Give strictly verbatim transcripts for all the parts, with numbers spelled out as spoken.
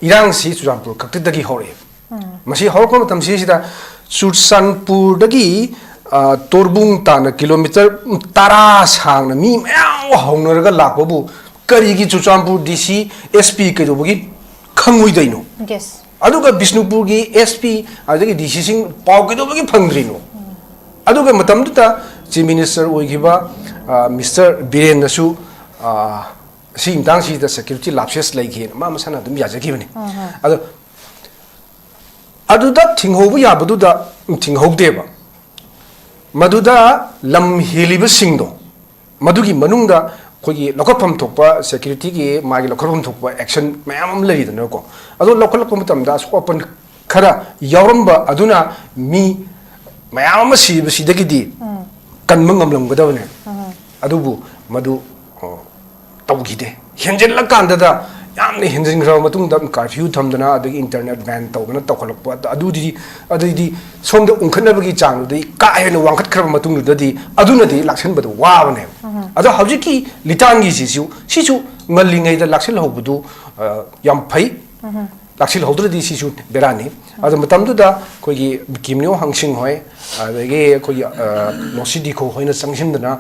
ꯏꯔꯥꯡꯁꯤ ꯆꯨꯔꯆꯥꯟꯄꯨꯔ ꯈꯛꯇꯗꯒꯤ ꯍꯧꯔꯛꯑꯦ꯫ ꯃꯁꯤ ꯍꯧꯔꯛꯄ ꯃꯇꯝꯁꯤꯗ ꯆꯨꯔꯆꯥꯟꯄꯨꯔꯗꯒꯤ, ꯑ, ꯇꯣꯔꯕꯨꯡ ꯇꯥꯅ ꯀꯤꯂꯣꯃꯤꯇꯔ ꯇꯔꯥ ꯁꯥꯡꯅ ꯃꯤ ꯃꯌꯥꯝ ꯑꯃ ꯍꯧꯅꯔꯒ ꯂꯥꯛꯄꯕꯨ ꯀꯔꯤꯒꯤ Churachandpur D C, S P ꯀꯩꯗꯧꯕꯒꯤ ꯈꯪꯉꯣꯏꯗꯣꯏꯅꯣ? Yes. ꯑꯗꯨꯒ ꯕꯤꯁꯅꯨꯄꯨꯔꯒꯤ S P ꯑꯗꯒꯤ D Cꯁꯤꯡ ꯄꯥꯎ ꯀꯩꯗꯧꯕꯒꯤ ꯐꯪꯗ꯭ꯔꯤꯅꯣ? ꯑꯗꯨꯒ ꯃꯇꯝꯗꯨꯗ Chief Minister ꯑꯣꯏꯈꯤꯕ, ꯑ, Mister ꯕꯤꯔꯦꯟꯅꯁꯨ, ꯑ, ꯁꯤꯒꯤ ꯃꯇꯥꯡꯁꯤꯗ security lapses ꯂꯩꯈꯤꯅ ꯃꯥ ꯃꯁꯥꯅ ꯑꯗꯨꯝ ꯌꯥꯖꯈꯤꯕꯅꯤ꯫ ꯑꯗꯣ ꯑꯗꯨꯗ ꯊꯤꯡꯍꯧꯕ ꯌꯥꯕꯗꯨꯗ ꯊꯤꯡꯍꯧꯗꯦꯕ꯫ ꯃꯗꯨꯗ ꯂꯝ ꯍꯦꯜꯂꯤꯕꯁꯤꯡꯗꯣ, ꯃꯗꯨꯒꯤ ꯃꯅꯨꯡꯗ ꯑꯩꯈꯣꯏꯒꯤ ꯂꯧꯈꯠꯐꯝ ꯊꯣꯛꯄ, securityꯒꯤ ꯃꯥꯒꯤ ꯂꯧꯈꯠꯐꯝ ꯊꯣꯛꯄ action ꯃꯌꯥꯝ ꯑꯃ ꯂꯩꯔꯤꯗꯅꯀꯣ꯫ ꯑꯗꯣ ꯂꯧꯈꯠꯂꯛꯄ ꯃꯇꯝꯗ ꯑꯁꯣꯛ ꯑꯄꯟ ꯈꯔ ꯌꯥꯎꯔꯝꯕ ꯑꯗꯨꯅ ꯃꯤ ꯃꯌꯥꯝ ꯑꯃ ꯁꯤꯕꯁꯤꯗꯒꯤꯗꯤ ꯀꯟꯕ ꯉꯝꯂꯝꯒꯗꯕꯅꯦ꯫ ꯑꯗꯨꯕꯨ ꯃꯗꯨ, ꯑ, ꯇꯧꯈꯤꯗꯦ꯫ ꯍꯦꯟꯖꯤꯜꯂꯀꯥꯟꯗꯗ, ꯌꯥꯝꯅ ꯍꯦꯟꯖꯤꯟꯈ꯭ꯔꯕ ꯃꯇꯨꯡꯗ curfew ꯊꯝꯗꯅ, ꯑꯗꯒꯤ internet ban ꯇꯧꯗꯅ ꯇꯧꯈꯠꯂꯛꯄ, ꯑꯗꯨꯗꯤ, ꯑꯗꯨꯗꯤ ꯁꯣꯝꯗ ꯎꯪꯈꯠꯅꯕꯒꯤ ꯆꯥꯡꯗꯨꯗꯤ ꯀꯥ ꯍꯦꯟꯅ ꯋꯥꯡꯈꯠꯈ꯭ꯔꯕ ꯃꯇꯨꯡꯗꯨꯗꯗꯤ ꯑꯗꯨꯅꯗꯤ ꯂꯥꯛꯁꯟꯕꯗꯣ ꯋꯥꯕꯅꯦꯕ꯫ ꯑꯗꯣ ꯍꯧꯖꯤꯛꯀꯤ ꯂꯤꯇꯥꯟꯒꯤꯁꯤꯁꯨ, ꯁꯤꯁꯨ ꯉꯜꯂꯤꯉꯩꯗ ꯂꯥꯛꯁꯤꯜꯍꯧꯕꯗꯨ, ꯑ, ꯌꯥꯝ ꯐꯩ꯫ ꯂꯥꯛꯁꯤꯜꯍꯧꯗ꯭ꯔꯗꯤ ꯁꯤꯁꯨ ꯕꯦꯔꯥꯅꯤ꯫ ꯑꯗꯣ ꯃꯇꯝꯗꯨꯗ ꯑꯩꯈꯣꯏꯒꯤ ꯀꯤꯝꯅꯤꯌꯣ ꯍꯪꯁꯤꯡ ꯍꯣꯏ, ꯑꯗꯒꯤ ꯑꯩꯈꯣꯏꯒꯤ, ꯑ, ꯅꯣꯁꯤ ꯗꯤꯈꯣ ꯍꯣꯏꯅ ꯆꯪꯁꯤꯟꯗꯅ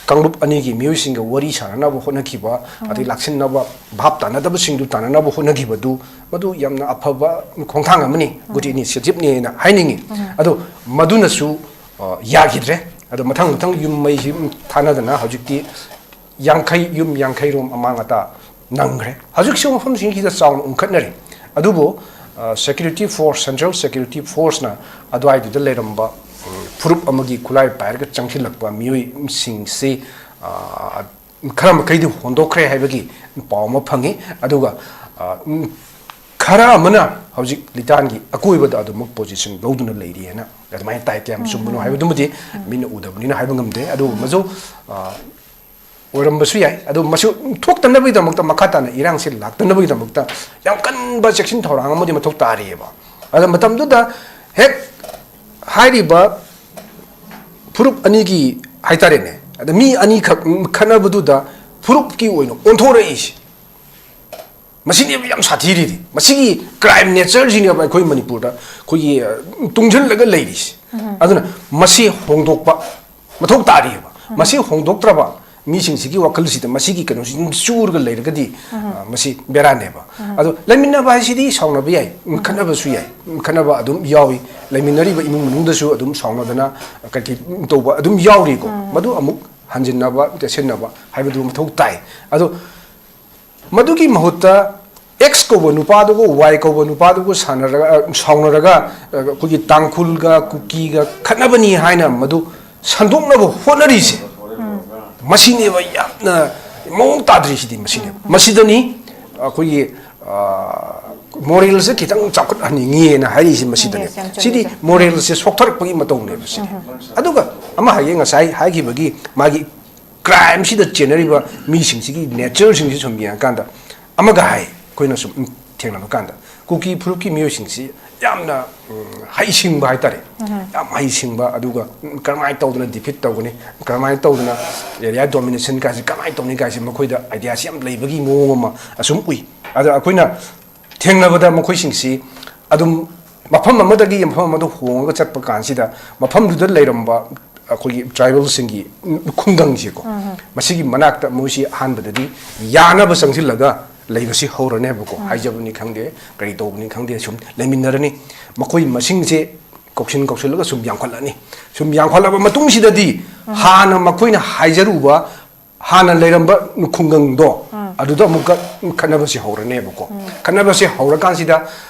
ꯀꯥꯡꯂꯨꯞ ꯑꯅꯤꯒꯤ ꯃꯤꯑꯣꯏꯁꯤꯡꯒ ꯋꯥꯔꯤ ꯁꯥꯟꯅꯅꯕ ꯍꯣꯠꯅꯈꯤꯕ, ꯑꯗꯩ ꯂꯥꯛꯁꯤꯟꯅꯕ, ꯚꯥꯞ ꯇꯥꯅꯗꯕꯁꯤꯡꯗꯨ ꯇꯥꯅꯅꯕ ꯍꯣꯠꯅꯈꯤꯕꯗꯨ, ꯃꯗꯨ ꯌꯥꯝꯅ ꯑꯐꯕ ꯈꯣꯡꯊꯥꯡ ꯑꯃꯅꯤ, good initiativeꯅꯤ ꯍꯥꯏꯅ ꯍꯥꯏꯅꯤꯡꯉꯤ꯫ ꯑꯗꯣ ꯃꯗꯨꯅꯁꯨ, ꯑ, ꯌꯥꯈꯤꯗ꯭ꯔꯦ꯫ ꯑꯗꯣ ꯃꯊꯪ ꯃꯊꯪ ꯌꯨꯝ ꯃꯩꯁꯤ ꯊꯥꯅꯗꯅ ꯍꯧꯖꯤꯛꯇꯤ ꯌꯥꯡꯈꯩ, ꯌꯨꯝ ꯌꯥꯡꯈꯩ ꯔꯣꯝ ꯑꯃꯥꯡ ꯑꯇꯥ ꯅꯪꯈ꯭ꯔꯦ꯫ ꯍꯧꯖꯤꯛꯁꯨ ꯃꯐꯝꯁꯤꯡꯁꯤꯗ ꯆꯥꯎꯅ ꯎꯪꯈꯠꯅꯔꯤ꯫ ꯑꯗꯨꯕꯨ, ꯑ, security force, central security forceꯅ ꯑꯗꯨꯋꯥꯏꯗꯨꯗ ꯂꯩꯔꯝꯕ, ꯎꯝ, ꯐꯨꯔꯨꯞ ꯑꯃꯒꯤ ꯈꯨꯠꯂꯥꯏ ꯄꯥꯏꯔꯒ ꯆꯪꯁꯤꯜꯂꯛꯄ ꯃꯤꯑꯣꯏꯁꯤꯡꯁꯤ, ꯑ, ꯈꯔ ꯃꯈꯩꯗꯤ ꯍꯣꯟꯗꯣꯛꯈ꯭ꯔꯦ ꯍꯥꯏꯕꯒꯤ ꯄꯥꯎ ꯑꯃ ꯐꯪꯉꯤ꯫ ꯑꯗꯨꯒ, ꯑ, ꯎꯝ, ꯈꯔ ꯑꯃꯅ ꯍꯧꯖꯤꯛ ꯂꯤꯇꯥꯟꯒꯤ ꯑꯀꯣꯏꯕꯗ ꯑꯗꯨꯃꯛ position ꯂꯧꯗꯨꯅ ꯂꯩꯔꯤ ꯍꯥꯏꯅ ꯑꯗꯨꯃꯥꯏꯅ ꯇꯥꯏ꯫ ꯀꯌꯥꯝ ꯆꯨꯝꯕꯅꯣ ꯍꯥꯏꯕꯗꯨꯃꯗꯤ ꯃꯤꯠꯅ ꯎꯗꯕꯅꯤꯅ ꯍꯥꯏꯕ ꯉꯝꯗꯦ꯫ ꯑꯗꯨꯒꯨꯝꯕꯁꯨ, ꯑ, ꯑꯣꯏꯔꯝꯕꯁꯨ ꯌꯥꯏ꯫ ꯑꯗꯨ ꯃꯁꯤ ꯊꯣꯛꯇꯅꯕꯒꯤꯗꯃꯛꯇ, ꯃꯈꯥ ꯇꯥꯅ ꯏꯔꯥꯡꯁꯤ ꯂꯥꯛꯇꯅꯕꯒꯤꯗꯃꯛꯇ ꯌꯥꯝ ꯀꯟꯕ ꯆꯦꯛꯁꯤꯟ ꯊꯧꯔꯥꯡ ꯑꯃꯗꯤ ꯃꯊꯧ ꯇꯥꯔꯤꯑꯕ꯫ ꯑꯗ ꯃꯇꯝꯗꯨꯗ ꯍꯦꯛ ꯍꯥꯏꯔꯤꯕ ꯐꯨꯔꯨꯞ ꯑꯅꯤꯒꯤ ꯍꯥꯏꯇꯥꯔꯦꯅꯦ, ꯑꯗ ꯃꯤ ꯑꯅꯤꯈꯛ ꯈꯠꯅꯕꯗꯨꯗ ꯐꯨꯔꯨꯞꯀꯤ ꯑꯣꯏꯅ ꯑꯣꯟꯊꯣꯔꯛꯏꯁꯤ꯫ ꯃꯁꯤꯅꯦꯕ ꯌꯥꯝ ꯁꯥꯊꯤꯔꯤꯗꯤ꯫ ꯃꯁꯤꯒꯤ ꯀ꯭ꯔꯥꯏꯝ ꯅꯦꯆꯔꯁꯤꯅꯦꯕ ꯑꯩꯈꯣꯏ ꯃꯅꯤꯄꯨꯔꯗ ꯑꯩꯈꯣꯏꯒꯤ, ꯑ, ꯇꯨꯡꯁꯤꯜꯂꯒ ꯂꯩꯔꯤꯁꯦ꯫ ꯑꯗꯨꯅ ꯃꯁꯤ ꯍꯣꯡꯗꯣꯛꯄ ꯃꯊꯧ ꯇꯥꯔꯤꯑꯕ꯫ ꯃꯁꯤ ꯍꯣꯡꯗꯣꯛꯇ꯭ꯔꯕ ꯃꯤꯁꯤꯡꯁꯤꯒꯤ ꯋꯥꯈꯜꯁꯤꯗ ꯃꯁꯤꯒꯤ ꯀꯩꯅꯣꯁꯤ ꯑꯗꯨꯝ ꯆꯨꯔꯒ ꯂꯩꯔꯒꯗꯤ, ꯑ, ꯃꯁꯤ ꯕꯦꯔꯥꯅꯦꯕ꯫ ꯑꯗꯣ ꯂꯩꯃꯤꯟꯅꯕ ꯍꯥꯏꯁꯤꯗꯤ ꯁꯥꯎꯅꯕ ꯌꯥꯏ, ꯈꯠꯅꯕꯁꯨ ꯌꯥꯏ, ꯈꯠꯅꯕ ꯑꯗꯨꯝ ꯌꯥꯎꯏ꯫ ꯂꯩꯃꯤꯟꯅꯔꯤꯕ ꯏꯃꯨꯡ ꯃꯅꯨꯡꯗꯁꯨ ꯑꯗꯨꯝ ꯁꯥꯎꯅꯗꯅ ꯀꯩꯀꯩ ꯇꯧꯕ ꯑꯗꯨꯝ ꯌꯥꯎꯔꯤꯀꯣ꯫ ꯃꯗꯨ ꯑꯃꯨꯛ ꯍꯟꯖꯤꯟꯅꯕ, ꯆꯦꯠꯁꯤꯟꯅꯕ ꯍꯥꯏꯕꯗꯨ ꯃꯊꯧ ꯇꯥꯏ꯫ ꯑꯗꯣ ꯃꯗꯨꯒꯤ ꯃꯍꯨꯠꯇ X ꯀꯧꯕ ꯅꯨꯄꯥꯗꯨꯒ Y ꯀꯧꯕ ꯅꯨꯄꯥꯗꯨꯒ ꯁꯥꯟꯅꯔꯒ, ꯑ, ꯁꯥꯎꯅꯔꯒ, ꯑ, ꯑꯩꯈꯣꯏꯒꯤ ꯇꯥꯡꯈꯨꯜꯒ ꯀꯨꯀꯤꯒ ꯈꯠꯅꯕꯅꯤ ꯍꯥꯏꯅ ꯃꯗꯨ ꯁꯟꯗꯣꯛꯅꯕ ꯍꯣꯠꯅꯔꯤꯁꯦ, ꯃꯁꯤꯅꯦꯕ ꯌꯥꯝꯅ ꯃꯑꯣꯡ ꯇꯥꯗ꯭ꯔꯤꯁꯤꯗꯤ꯫ ꯃꯁꯤꯅꯦꯕ, ꯃꯁꯤꯗꯅꯤ ꯑꯩꯈꯣꯏꯒꯤ, ꯑ, ꯃꯣꯔꯦꯜꯁꯦ ꯈꯤꯇꯪ ꯆꯥꯎꯈꯠꯍꯟꯅꯤꯡꯉꯤꯅ ꯍꯥꯏꯔꯤꯁꯦ ꯃꯁꯤꯗꯅꯦ꯫ Yes, ꯌꯥꯝ ꯆꯨꯝꯃꯦ, ꯁꯤꯗꯤ ꯆꯨꯝꯃꯦ꯫ ꯃꯣꯔꯦꯜꯁꯦ ꯁꯣꯛꯊꯔꯛꯄꯒꯤ ꯃꯇꯧꯅꯦꯕ ꯁꯤꯗꯤ꯫ ꯑꯗꯨꯒ ꯑꯃ ꯍꯥꯏꯒꯦ, ꯉꯁꯥꯏ ꯍꯥꯏꯈꯤꯕꯒꯤ ꯃꯥꯒꯤ ꯀ꯭ꯔꯥꯏꯝꯁꯤꯗ ꯆꯦꯟꯅꯔꯤꯕ ꯃꯤꯁꯤꯡꯁꯤꯒꯤ ꯅꯦꯆꯔꯁꯤꯡꯁꯤ ꯁꯨꯝ ꯌꯦꯡꯉꯀꯥꯟꯗ, ꯑꯃꯒ ꯍꯥꯏ, ꯑꯩꯈꯣꯏꯅ ꯁꯨꯝ ꯊꯦꯡꯅꯕ ꯀꯥꯟꯗ ꯀꯨꯀꯤ ꯐꯨꯔꯨꯞꯀꯤ ꯃꯤꯑꯣꯏꯁꯤꯡꯁꯤ ꯌꯥꯝꯅ, ꯎꯝ, ꯍꯩꯁꯤꯡꯕ ꯍꯥꯏꯇꯥꯔꯦ꯫ ꯌꯥꯝ ꯍꯩꯁꯤꯡꯕ, ꯑꯗꯨꯒ, ꯎꯝ, ꯀꯔꯝꯍꯥꯏꯅ ꯇꯧꯗꯅ ꯗꯤꯐꯤꯠ ꯇꯧꯒꯅꯤ, ꯀꯔꯝꯍꯥꯏꯅ ꯇꯧꯗꯅ ꯑꯦꯔꯤꯌꯥ ꯗꯣꯃꯤꯅꯦꯁꯟ ꯀꯥꯏꯁꯤ ꯀꯃꯥꯏꯅ ꯇꯧꯅꯤ ꯀꯥꯏꯁꯤ ꯃꯈꯣꯏꯗ ꯑꯥꯏꯗꯤꯌꯥꯁꯤ ꯌꯥꯝ ꯂꯩꯕꯒꯤ ꯃꯑꯣꯡ ꯑꯃ ꯑꯁꯨꯝ ꯎꯏ꯫ ꯑꯗ ꯑꯩꯈꯣꯏꯅ ꯊꯦꯡꯅꯕꯗ ꯃꯈꯣꯏꯁꯤꯡꯁꯤ ꯑꯗꯨꯝ ꯃꯐꯝ ꯑꯃꯗꯒꯤ ꯃꯐꯝ ꯑꯃꯗ ꯍꯣꯡꯉꯒ ꯆꯠꯄ ꯀꯥꯟꯁꯤꯗ ꯃꯐꯝꯗꯨꯗ ꯂꯩꯔꯝꯕ ꯑꯩꯈꯣꯏꯒꯤ ꯇ꯭ꯔꯥꯏꯕꯦꯜꯁꯤꯡꯒꯤ ꯈꯨꯡꯒꯪꯁꯤꯀꯣ, ꯃꯁꯤꯒꯤ ꯃꯅꯥꯛꯇ ꯃꯣꯏꯁꯤ ꯑꯍꯥꯟꯕꯗꯗꯤ ꯌꯥꯅꯕ ꯆꯪꯁꯤꯜꯂꯒ ꯂꯩꯕꯁꯤ ꯍꯧꯔꯅꯦꯕꯀꯣ꯫ ꯍꯥꯏꯖꯕꯅꯤ ꯈꯪꯗꯦ, ꯀꯔꯤ ꯇꯧꯕꯅꯤ ꯈꯪꯗꯦ, ꯁꯨꯝ ꯂꯩꯃꯤꯟꯅꯔꯅꯤ꯫ ꯃꯈꯣꯏ ꯃꯁꯤꯡꯁꯦ ꯀꯧꯁꯤꯟ ꯀꯧꯁꯤꯜꯂꯒ ꯁꯨꯝ ꯌꯥꯝꯈꯠꯂꯅꯤ꯫ ꯁꯨꯝ ꯌꯥꯝꯈꯠꯂꯕ ꯃꯇꯨꯡꯁꯤꯗꯗꯤ ꯍꯥꯟꯅ ꯃꯈꯣꯏꯅ ꯍꯥꯏꯖꯔꯨꯕ ꯍꯥꯟꯅ ꯂꯩꯔꯝꯕ ꯈꯨꯡꯒꯪꯗꯣ, ꯑꯗꯨꯗ ꯑꯃꯨꯛꯀ ꯈꯠꯅꯕꯁꯦ ꯍꯧꯔꯅꯦꯕꯀꯣ꯫ ꯈꯠꯅꯕꯁꯦ ꯍꯧꯔꯀꯥꯟꯁꯤꯗ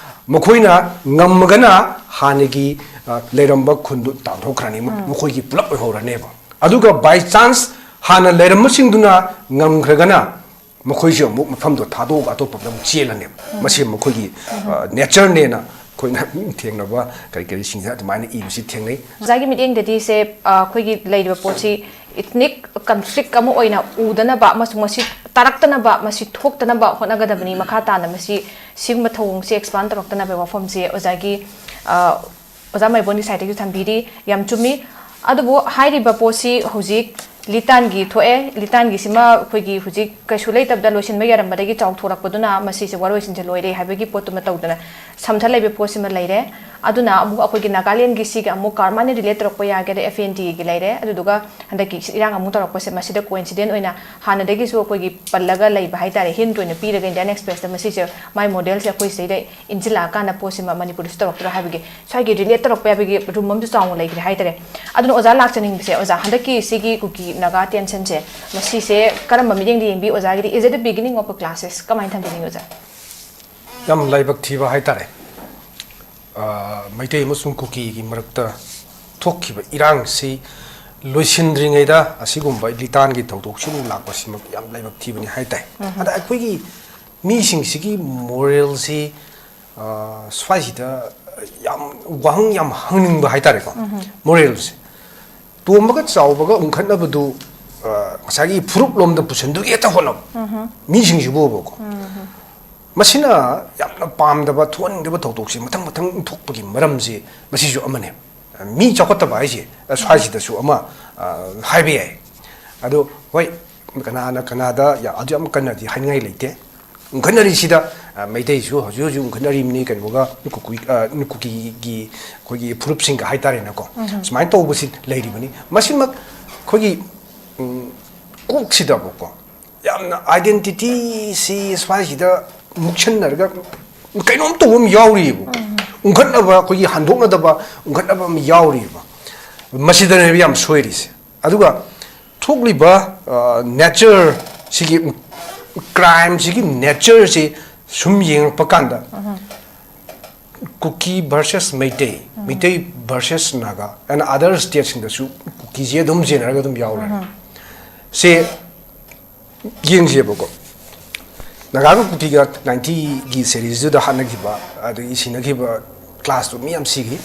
ꯃꯈꯣꯏꯅ ꯉꯝꯃꯒꯅ ꯍꯥꯟꯅꯒꯤ, ꯑ, ꯂꯩꯔꯝꯕ ꯈꯨꯟꯗꯨ ꯇꯥꯟꯊꯣꯛꯈ꯭ꯔꯅꯤ, ꯃ-, ꯃꯈꯣꯏꯒꯤ ꯄꯨꯂꯞ ꯑꯣꯏꯍꯧꯔꯅꯦꯕ꯫ ꯑꯗꯨꯒ by chance ꯍꯥꯟꯅ ꯂꯩꯔꯝꯕꯁꯤꯡꯗꯨꯅ ꯉꯝꯈ꯭ꯔꯒꯅ ꯃꯈꯣꯏꯁꯨ ꯑꯃꯨꯛ ꯃꯐꯝꯗꯣ ꯊꯥꯗꯣꯛꯑꯒ ꯑꯇꯣꯞꯄꯗ ꯑꯃꯨꯛ ꯆꯦꯜꯂꯅꯦꯕ꯫ ꯃꯁꯤ ꯃꯈꯣꯏꯒꯤ, ꯑ, ꯅꯦꯆꯔꯅꯦꯅ ꯑꯩꯈꯣꯏꯅ ꯊꯦꯡꯅꯕ ꯀꯔꯤ ꯀꯔꯤꯁꯤꯡꯁꯦ ꯑꯗꯨꯃꯥꯏꯅ ꯏꯕꯁꯤ ꯊꯦꯡꯅꯩ꯫ ꯑꯣꯖꯥꯒꯤ ꯃꯤꯠꯌꯦꯡꯗꯗꯤ ꯁꯦ, ꯑ, ꯑꯩꯈꯣꯏꯒꯤ ꯂꯩꯔꯤꯕ ꯄꯣꯠꯁꯤ ethnic conflict ꯑꯃ ꯑꯣꯏꯅ ꯎꯗꯅꯕ ꯑꯃꯁꯨꯡ ꯃꯁꯤ ꯇꯥꯔꯛꯇꯅꯕ, ꯃꯁꯤ ꯊꯣꯛꯇꯅꯕ ꯍꯣꯠꯅꯒꯗꯕꯅꯤ꯫ ꯃꯈꯥ ꯇꯥꯅ ꯃꯁꯤ, ꯁꯤꯒꯨꯝꯕ ꯊꯧꯑꯣꯡꯁꯦ expand ꯇꯧꯔꯛꯇꯅꯕ ꯋꯥꯐꯝꯁꯦ ꯑꯣꯖꯥꯒꯤ, ꯑ, ꯑꯣꯖꯥ ꯃꯥꯏꯕꯣꯟꯒꯤ side ꯇꯒꯤꯁꯨ ꯊꯝꯕꯤꯔꯤ꯫ ꯌꯥꯝ ꯆꯨꯝꯃꯤ꯫ ꯑꯗꯨꯕꯨ ꯍꯥꯏꯔꯤꯕ ꯄꯣꯠꯁꯤ ꯍꯧꯖꯤꯛ ꯂꯤꯇꯥꯟꯒꯤ ꯊꯣꯛꯑꯦ꯫ ꯂꯤꯇꯥꯟꯒꯤꯁꯤꯃ ꯑꯩꯈꯣꯏꯒꯤ ꯍꯧꯖꯤꯛ ꯀꯩꯁꯨ ꯂꯩꯇꯕꯗ ꯂꯣꯏꯁꯤꯟꯕ ꯌꯥꯔꯝꯕꯗꯒꯤ ꯆꯥꯎꯊꯣꯔꯛꯄꯗꯨꯅ ꯃꯁꯤꯁꯦ ꯋꯥꯔꯣꯏꯁꯤꯟꯁꯦ ꯂꯣꯏꯔꯦ ꯍꯥꯏꯕꯒꯤ ꯄꯣꯠꯇꯨꯃ ꯇꯧꯗꯅ ꯁꯝꯊ ꯂꯩꯕ ꯄꯣꯠꯁꯤꯃ ꯂꯩꯔꯦ꯫ ꯑꯗꯨꯅ ꯑꯃꯨꯛ ꯑꯩꯈꯣꯏꯒꯤ ꯅꯥꯒꯥꯂꯦꯟꯒꯤ ꯁꯤꯒ ꯑꯃꯨꯛ ꯀꯔꯃꯥꯏꯅ ꯔꯤꯂꯦꯠ ꯇꯧꯔꯛꯄ ꯌꯥꯒꯦꯗ ꯑꯦꯐ ꯑꯦꯟ ꯇꯤꯒꯤ ꯂꯩꯔꯦ꯫ ꯑꯗꯨꯗꯨꯒ ꯍꯟꯗꯛꯀꯤ ꯏꯔꯥꯡ ꯑꯃꯨꯛ ꯇꯧꯔꯛꯄꯁꯦ ꯃꯁꯤꯗ ꯀꯣꯏꯟꯁꯤꯗꯦꯟ ꯑꯣꯏꯅ ꯍꯥꯟꯅꯗꯒꯤꯁꯨ ꯑꯩꯈꯣꯏꯒꯤ ꯄꯜꯂꯒ ꯂꯩꯕ ꯍꯥꯏꯇꯥꯔꯦ, ꯍꯤꯟꯠ ꯑꯣꯏꯅ ꯄꯤꯔꯒ ꯏꯟꯗꯤꯌꯥꯟ ꯑꯦꯛꯁꯄ꯭ꯔꯦꯁꯇ ꯃꯁꯤꯁꯦ ꯃꯥꯏ ꯃꯣꯗꯦꯜꯁꯦ ꯑꯩꯈꯣꯏ ꯁꯤꯗꯩꯗ ꯏꯟꯁꯤꯜꯂꯛꯑꯀꯥꯟꯗ ꯄꯣꯠꯁꯤꯃ ꯃꯅꯤꯄꯨꯔꯗꯁꯨ ꯇꯧꯔꯛꯇꯣꯏꯔꯥ ꯍꯥꯏꯕꯒꯤ ꯁ꯭ꯋꯥꯏꯒꯤ ꯔꯤꯂꯦꯠ ꯇꯧꯔꯛꯄ ꯌꯥꯕꯒꯤ ꯔꯨꯝ ꯑꯃꯁꯨ ꯆꯥꯎꯅ ꯂꯩꯈ꯭ꯔꯦ ꯍꯥꯏꯇꯥꯔꯦ꯫ ꯑꯗꯨꯅ ꯑꯣꯖꯥ ꯂꯥꯛꯆꯅꯤꯡꯕꯁꯦ, ꯑꯣꯖꯥ, ꯍꯟꯗꯛꯀꯤ ꯁꯤꯒꯤ ꯀꯨꯀꯤ ꯅꯥꯒꯥ ꯇꯦꯟꯁꯟꯁꯦ, ꯃꯁꯤꯁꯦ ꯀꯔꯝꯕ ꯃꯤꯠꯌꯦꯡꯗ ꯌꯦꯡꯕꯤ ꯑꯣꯖꯥꯒꯤꯗꯤ? Is it the beginning of a crisis? ꯀꯃꯥꯏꯅ ꯊꯝꯕꯤꯅꯤꯡꯉꯤ ꯑꯣꯖꯥ? ꯌꯥꯝ ꯂꯥꯏꯕꯛ ꯊꯤꯕ ꯍꯥꯏꯇꯥꯔꯦ꯫ ꯑ, ꯃꯩꯇꯩ ꯑꯃꯁꯨꯡ ꯀꯨꯀꯤꯒꯤ ꯃꯔꯛꯇ ꯊꯣꯛꯈꯤꯕ ꯏꯔꯥꯡꯁꯤ ꯂꯣꯏꯁꯤꯟꯗ꯭ꯔꯤꯉꯩꯗ ꯑꯁꯤꯒꯨꯝꯕ ꯂꯤꯇꯥꯟꯒꯤ ꯊꯧꯗꯣꯛꯁꯤꯃꯨꯛ ꯂꯥꯛꯄꯁꯤꯃꯛ ꯌꯥꯝ ꯂꯥꯏꯕꯛ ꯊꯤꯕꯅꯤ ꯍꯥꯏꯇꯥꯏ꯫ ꯑꯗ ꯑꯩꯈꯣꯏꯒꯤ ꯃꯤꯁꯤꯡꯁꯤꯒꯤ ꯃꯣꯔꯦꯜꯁꯤ, ꯑ, ꯁ꯭ꯋꯥꯏꯁꯤꯗ ꯌꯥꯝ ꯋꯥꯍꯪ ꯌꯥꯝ ꯍꯪꯅꯤꯡꯕ ꯍꯥꯏꯇꯥꯔꯦꯀꯣ꯫ ꯃꯣꯔꯦꯜꯁꯦ ꯇꯣꯝꯕꯒ ꯆꯥꯎꯕꯒ ꯎꯪꯈꯠꯅꯕꯗꯨ, ꯑ, ꯉꯁꯥꯏꯒꯤ ꯐꯨꯔꯨꯞ ꯂꯣꯝꯗ ꯄꯨꯁꯤꯟꯗꯨꯒꯤ ꯍꯦꯛꯇ ꯍꯣꯠꯅꯕ ꯃꯤꯁꯤꯡꯁꯤꯕꯨꯕꯀꯣ꯫ ꯃꯁꯤꯅ ꯌꯥꯝꯅ ꯄꯥꯝꯗꯕ, ꯊꯣꯛꯍꯟꯅꯤꯡꯗꯕ ꯊꯧꯗꯣꯛꯁꯤ ꯃꯊꯪ ꯃꯊꯪ ꯊꯣꯛꯄꯒꯤ ꯃꯔꯝꯁꯤ ꯃꯁꯤꯁꯨ ꯑꯃꯅꯦ꯫ ꯃꯤ ꯆꯥꯎꯈꯠꯇꯕ ꯍꯥꯏꯁꯦ, ꯑ, ꯁ꯭ꯋꯥꯏꯁꯤꯗꯁꯨ ꯑꯃ, ꯑ, ꯍꯥꯏꯕ ꯌꯥꯏ꯫ ꯑꯗꯣ ꯍꯣꯏ, ꯀꯅꯥꯅ ꯀꯅꯥꯗ ꯌꯥ-, ꯑꯗꯨ ꯌꯥꯝ ꯀꯟꯅꯗꯤ ꯍꯥꯏꯅꯤꯡꯉꯥꯏ ꯂꯩꯇꯦ꯫ ꯎꯪꯈꯠꯅꯔꯤꯁꯤꯗ, ꯑ, ꯃꯩꯇꯩꯁꯨ ꯍꯧꯖꯤꯛ ꯍꯧꯖꯤꯛ ꯎꯪꯈꯠꯅꯔꯤꯕꯅꯤ, ꯀꯩꯅꯣꯒ, ꯀꯨꯀꯤ-, ꯑ, ꯀꯨꯀꯤꯒꯤ ꯑꯩꯈꯣꯏꯒꯤ ꯐꯨꯔꯨꯞꯁꯤꯡꯒ ꯍꯥꯏꯇꯥꯔꯦꯅꯦꯀꯣ꯫ ꯁꯨꯃꯥꯏꯅ ꯇꯧꯕꯁꯤ ꯂꯩꯔꯤꯕꯅꯤ꯫ ꯃꯁꯤꯃꯛ ꯑꯩꯈꯣꯏꯒꯤ, ꯎꯝ, ꯀꯣꯛꯁꯤꯗꯕꯀꯣ ꯌꯥꯝꯅ ꯑꯥꯏꯗꯦꯟꯇꯤꯇꯤꯁꯤ ꯁ꯭ꯋꯥꯏꯁꯤꯗ ꯃꯨꯛꯁꯟꯅꯔꯒ ꯀꯩꯅꯣꯝ ꯇꯧꯕ ꯑꯃ ꯌꯥꯎꯔꯤꯕ꯫ ꯎꯪꯈꯠꯅꯕ, ꯑꯩꯈꯣꯏꯒꯤ ꯍꯟꯗꯣꯛꯅꯗꯕ ꯎꯪꯈꯠꯅꯕ ꯑꯃ ꯌꯥꯎꯔꯤꯕ꯫ ꯃꯁꯤꯗꯅꯦꯕ ꯌꯥꯝ ꯁꯣꯏꯔꯤꯁꯦ꯫ ꯑꯗꯨꯒ ꯊꯣꯛꯂꯤꯕ, ꯑ, ꯅꯦꯆꯔ ꯁꯤꯒꯤ, ꯀ꯭ꯔꯥꯏꯝꯁꯤꯒꯤ ꯅꯦꯆꯔꯁꯤ ꯁꯨꯝ ꯌꯦꯡꯉꯛꯄ ꯀꯥꯟꯗ Kuki versus Meitei, Meitei versus Naga and other stateꯁꯤꯡꯗꯁꯨ ꯀꯨꯀꯤꯁꯦ ꯑꯗꯨꯝ ꯆꯦꯟꯅꯔꯒ ꯑꯗꯨꯝ ꯌꯥꯎꯔꯦ꯫ ꯁꯦ ꯌꯦꯡꯁꯦꯕꯀꯣ, ꯅꯥꯒꯥꯒ ꯀꯨꯀꯤꯒ ꯅꯥꯏꯟꯇꯤꯒꯤ ꯁꯦꯔꯤꯁꯇꯨꯗ ꯍꯥꯠꯅꯈꯤꯕ ꯑꯗꯒꯤ ꯁꯤꯅꯈꯤꯕ ꯀ꯭ꯂꯥꯁꯇꯨ ꯃꯤ ꯌꯥꯝ ꯁꯤꯈꯤ,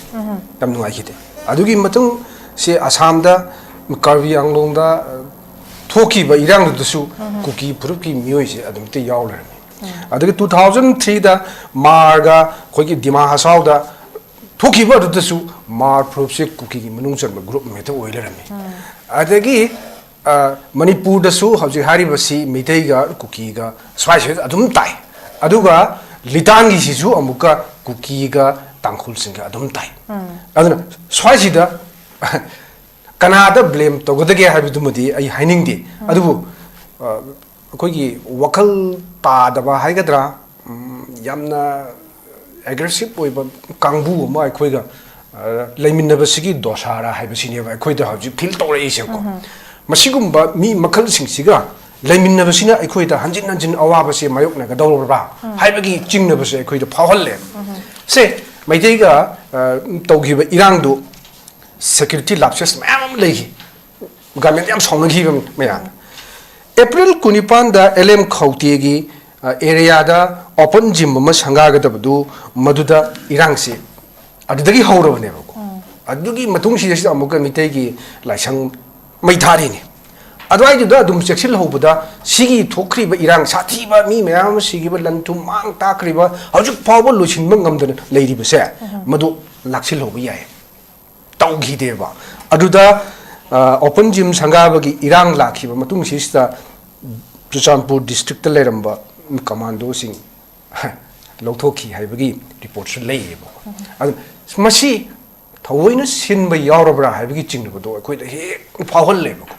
ꯌꯥꯝ ꯅꯨꯡꯉꯥꯏꯈꯤꯗꯦ꯫ ꯑꯗꯨꯒꯤ ꯃꯇꯨꯡ ꯁꯦ ꯑꯁꯥꯝꯗ ꯀꯥꯔꯕꯤ ꯑꯪꯂꯣꯡꯗ, ꯑ, ꯊꯣꯛꯈꯤꯕ ꯏꯔꯥꯡꯗꯨꯗꯁꯨ ꯀꯨꯀꯤ ꯐꯨꯔꯨꯞꯀꯤ ꯃꯤꯑꯣꯏꯁꯦ ꯑꯗꯨꯝꯇ ꯌꯥꯎ ꯂꯩꯔꯝꯃꯤ꯫ ꯑꯗꯒꯤ two thousand threeꯗ ꯃꯥꯔꯒ ꯑꯩꯈꯣꯏꯒꯤ ꯗꯤꯃꯥ ꯍꯁꯥꯎꯗ ꯊꯣꯛꯈꯤꯕ ꯑꯗꯨꯗꯁꯨ ꯃꯥꯔ ꯐꯨꯔꯨꯞꯁꯦ ꯀꯨꯀꯤꯒꯤ ꯃꯅꯨꯡ ꯆꯟꯕ ꯒ꯭ꯔꯨꯞ ꯑꯃ ꯍꯦꯛꯇ ꯑꯣꯏ ꯂꯩꯔꯝꯃꯤ꯫ ꯑꯗꯒꯤ ꯑ, ꯃꯅꯤꯄꯨꯔꯗꯁꯨ ꯍꯧꯖꯤꯛ ꯍꯥꯏꯔꯤꯕꯁꯤ ꯃꯤꯇꯩꯒ ꯀꯨꯀꯤꯒ ꯁ꯭ꯋꯥꯏꯁꯤꯗ ꯑꯗꯨꯝ ꯇꯥꯏ꯫ ꯑꯗꯨꯒ ꯂꯤꯇꯥꯟꯒꯤꯁꯤꯁꯨ ꯑꯃꯨꯛꯀ ꯀꯨꯀꯤꯒ ꯇꯥꯡꯈꯨꯜꯁꯤꯡꯒ ꯑꯗꯨꯝ ꯇꯥꯏ꯫ ꯑꯗꯨꯅ ꯁ꯭ꯋꯥꯏꯁꯤꯗ ꯀꯅꯥꯗ ꯕ꯭ꯂꯦꯝ ꯇꯧꯒꯗꯒꯦ ꯍꯥꯏꯕꯗꯨꯃꯗꯤ ꯑꯩ ꯍꯥꯏꯅꯤꯡꯗꯦ꯫ ꯑꯗꯨꯕꯨ, ꯑ, ꯑꯩꯈꯣꯏꯒꯤ ꯋꯥꯈꯜ ꯇꯥꯗꯕ ꯍꯥꯏꯒꯗ꯭ꯔꯥ, ꯎꯝ, ꯌꯥꯝꯅ ꯑꯦꯒ꯭ꯔꯦꯁꯤꯞ ꯑꯣꯏꯕ ꯀꯥꯡꯕꯨ ꯑꯃ ꯑꯩꯈꯣꯏꯒ, ꯑ, ꯂꯩꯃꯤꯟꯅꯕꯁꯤꯒꯤ ꯗꯣꯁꯥꯔꯥ ꯍꯥꯏꯕꯁꯤꯅꯦꯕ ꯑꯩꯈꯣꯏꯗ ꯍꯧꯖꯤꯛ ꯐꯤꯜ ꯇꯧꯔꯛꯏꯁꯦꯀꯣ꯫ ꯃꯁꯤꯒꯨꯝꯕ ꯃꯤ ꯃꯈꯜꯁꯤꯡꯁꯤꯒ ꯂꯩꯃꯤꯟꯅꯕꯁꯤꯅ ꯑꯩꯈꯣꯏꯗ ꯍꯟꯖꯤꯟ ꯍꯟꯖꯤꯟ ꯑꯋꯥꯕꯁꯦ ꯃꯥꯌꯣꯛꯅꯒꯗꯧꯔꯕ꯭ꯔꯥ ꯍꯥꯏꯕꯒꯤ ꯆꯤꯡꯅꯕꯁꯦ ꯑꯩꯈꯣꯏꯗ ꯐꯥꯎꯍꯜꯂꯦ꯫ ꯁꯦ, ꯃꯩꯇꯩꯒ, ꯑ, ꯇꯧꯈꯤꯕ ꯏꯔꯥꯡꯗꯨ ꯁꯦꯀ꯭ꯌꯨꯔꯤꯇꯤ ꯂꯥꯞꯁꯦꯁ ꯃꯌꯥꯝ ꯑꯃ ꯂꯩꯈꯤ꯫ ꯒꯃꯦꯟ ꯌꯥꯝ ꯁꯥꯎꯅꯈꯤꯕ ꯃꯌꯥꯝ꯫ ꯑꯦꯄ꯭ꯔꯤꯜ ꯀꯨꯟꯅꯤꯄꯥꯟꯗ ꯑꯦꯜ ꯑꯦꯝ ꯈꯧꯇꯦꯒꯤ, ꯑ, ꯑꯦꯔꯤꯌꯥꯗ ꯑꯣꯄꯟ ꯖꯤꯝ ꯑꯃ ꯁꯪꯒꯥꯒꯗꯕꯗꯨ, ꯃꯗꯨꯗ ꯏꯔꯥꯡꯁꯤ ꯑꯗꯨꯗꯒꯤ ꯍꯧꯔꯕꯅꯦꯕꯀꯣ꯫ ꯑꯗꯨꯒꯤ ꯃꯇꯨꯡꯁꯤꯗꯩꯁꯤꯗ ꯑꯃꯨꯛꯀ ꯃꯤꯇꯩꯒꯤ ꯂꯥꯏꯁꯪ ꯃꯩ ꯊꯥꯔꯤꯅꯤ꯫ ꯑꯗꯨꯋꯥꯏꯗꯨꯗ ꯑꯗꯨꯝ ꯆꯦꯛꯁꯤꯜꯍꯧꯕꯗ ꯁꯤꯒꯤ ꯊꯣꯛꯈ꯭ꯔꯤꯕ ꯏꯔꯥꯡ ꯁꯥꯊꯤꯕ, ꯃꯤ ꯃꯌꯥꯝ ꯑꯃ ꯁꯤꯈꯤꯕ, ꯂꯟ ꯊꯨꯝ ꯃꯥꯡ ꯇꯥꯛꯈ꯭ꯔꯤꯕ, ꯍꯧꯖꯤꯛ ꯐꯥꯎꯕ ꯂꯣꯏꯁꯤꯟꯕ ꯉꯝꯗꯅ ꯂꯩꯔꯤꯕꯁꯦ, ꯃꯗꯨ ꯂꯥꯛꯁꯤꯜꯍꯧꯕ ꯌꯥꯏ꯫ ꯇꯧꯈꯤꯗꯦꯕ꯫ ꯑꯗꯨꯗ, ꯑ, ꯑꯣꯄꯟ ꯖꯤꯝ ꯁꯪꯒꯥꯕꯒꯤ ꯏꯔꯥꯡ ꯂꯥꯛꯈꯤꯕ ꯃꯇꯨꯡꯁꯤꯗ ꯆꯨꯔꯆꯥꯟꯄꯨꯔ ꯗꯤꯁꯇ꯭ꯔꯤꯛꯇ ꯂꯩꯔꯝꯕ ꯀꯃꯥꯟꯗꯣꯁꯤꯡ ꯂꯧꯊꯣꯛꯈꯤ ꯍꯥꯏꯕꯒꯤ ꯔꯤꯄꯣꯔꯠꯁꯨ ꯂꯩꯌꯦꯕꯀꯣ꯫ ꯑꯗꯨ ꯃꯁꯤ ꯊꯑꯣꯏꯅ ꯁꯤꯟꯕ ꯌꯥꯎꯔꯕ꯭ꯔꯥ ꯍꯥꯏꯕꯒꯤ ꯆꯤꯡꯅꯕꯗꯣ ꯑꯩꯈꯣꯏꯗ ꯍꯦꯛ ꯐꯥꯎꯍꯜꯂꯦꯕꯀꯣ꯫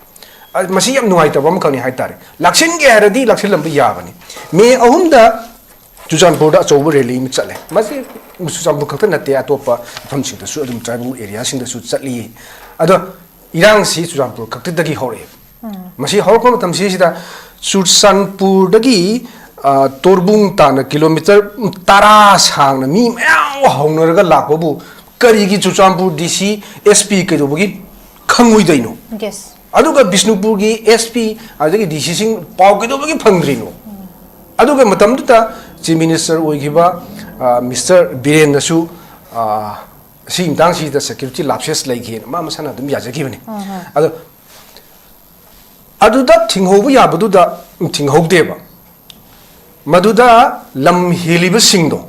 ꯑ, ꯃꯁꯤ ꯌꯥꯝ ꯅꯨꯡꯉꯥꯏꯇꯕ ꯑꯃꯈꯛꯅꯤ ꯍꯥꯏꯇꯥꯔꯦ꯫ ꯂꯥꯛꯁꯤꯟꯒꯦ ꯍꯥꯏꯔꯗꯤ ꯂꯥꯛꯁꯤꯜꯂꯝꯕ ꯌꯥꯕꯅꯤ꯫ ꯃꯦ ꯑꯍꯨꯝꯗ ꯆꯨꯔꯆꯥꯟꯄꯨꯔꯗ ꯑꯆꯧꯕ ꯔꯦꯂꯤ ꯑꯃ ꯆꯠꯂꯦ꯫ ꯃꯁꯤ ꯆꯨꯔꯆꯥꯟꯄꯨꯔ ꯈꯛꯇ ꯅꯠꯇꯦ, ꯑꯇꯣꯞꯄ ꯃꯐꯝꯁꯤꯡꯗꯁꯨ ꯑꯗꯨꯝ, ꯇ꯭ꯔꯥꯏꯕꯦꯜ ꯑꯦꯔꯤꯌꯥꯁꯤꯡꯗꯁꯨ ꯆꯠꯂꯤ꯫ ꯑꯗꯣ ꯏꯔꯥꯡꯁꯤ ꯆꯨꯔꯆꯥꯟꯄꯨꯔ ꯈꯛꯇꯗꯒꯤ ꯍꯧꯔꯛꯑꯦ꯫ ꯃꯁꯤ ꯍꯧꯔꯛꯄ ꯃꯇꯝꯁꯤꯗ ꯆꯨꯔꯆꯥꯟꯄꯨꯔꯗꯒꯤ, ꯑ, ꯇꯣꯔꯕꯨꯡ ꯇꯥꯅ ꯀꯤꯂꯣꯃꯤꯇꯔ ꯇꯔꯥ ꯁꯥꯡꯅ ꯃꯤ ꯃꯌꯥꯝ ꯍꯧꯅꯔꯒ ꯂꯥꯛꯄꯕꯨ ꯀꯔꯤꯒꯤ ꯆꯨꯔꯆꯥꯟꯄꯨꯔ ꯗꯤ ꯁꯤ, ꯑꯦꯁ ꯄꯤ ꯀꯩꯗꯧꯕꯒꯤ ꯈꯪꯉꯣꯏꯗꯣꯏꯅꯣ? ꯌꯦꯁ꯫ ꯑꯗꯨꯒ ꯕꯤꯁꯅꯨꯄꯨꯔꯒꯤ ꯑꯦꯁ ꯄꯤ ꯑꯗꯒꯤ ꯗꯤ ꯁꯤꯁꯤꯡ ꯄꯥꯎ ꯀꯩꯗꯧꯕꯒꯤ ꯐꯪꯗ꯭ꯔꯤꯅꯣ? ꯑꯗꯨꯒ ꯃꯇꯝꯗꯨꯗ ꯆꯤꯐ ꯃꯤꯅꯤꯁꯇꯔ ꯑꯣꯏꯈꯤꯕ, ꯑ, ꯃꯤꯁꯇꯔ ꯕꯤꯔꯦꯟꯅꯁꯨ, ꯑ, ꯁꯤꯒꯤ ꯃꯇꯥꯡꯁꯤꯗ ꯁꯦꯀ꯭ꯌꯨꯔꯤꯇꯤ ꯂꯥꯞꯁꯦꯁ ꯂꯩꯈꯤꯅ ꯃꯥ ꯃꯁꯥꯅ ꯑꯗꯨꯝ ꯌꯥꯖꯈꯤꯕꯅꯤ꯫ ꯑꯗꯣ ꯑꯗꯨꯗ ꯊꯤꯡꯍꯧꯕ ꯌꯥꯕꯗꯨꯗ ꯊꯤꯡꯍꯧꯗꯦꯕ꯫ ꯃꯗꯨꯗ ꯂꯝ ꯍꯦꯜꯂꯤꯕꯁꯤꯡꯗꯣ,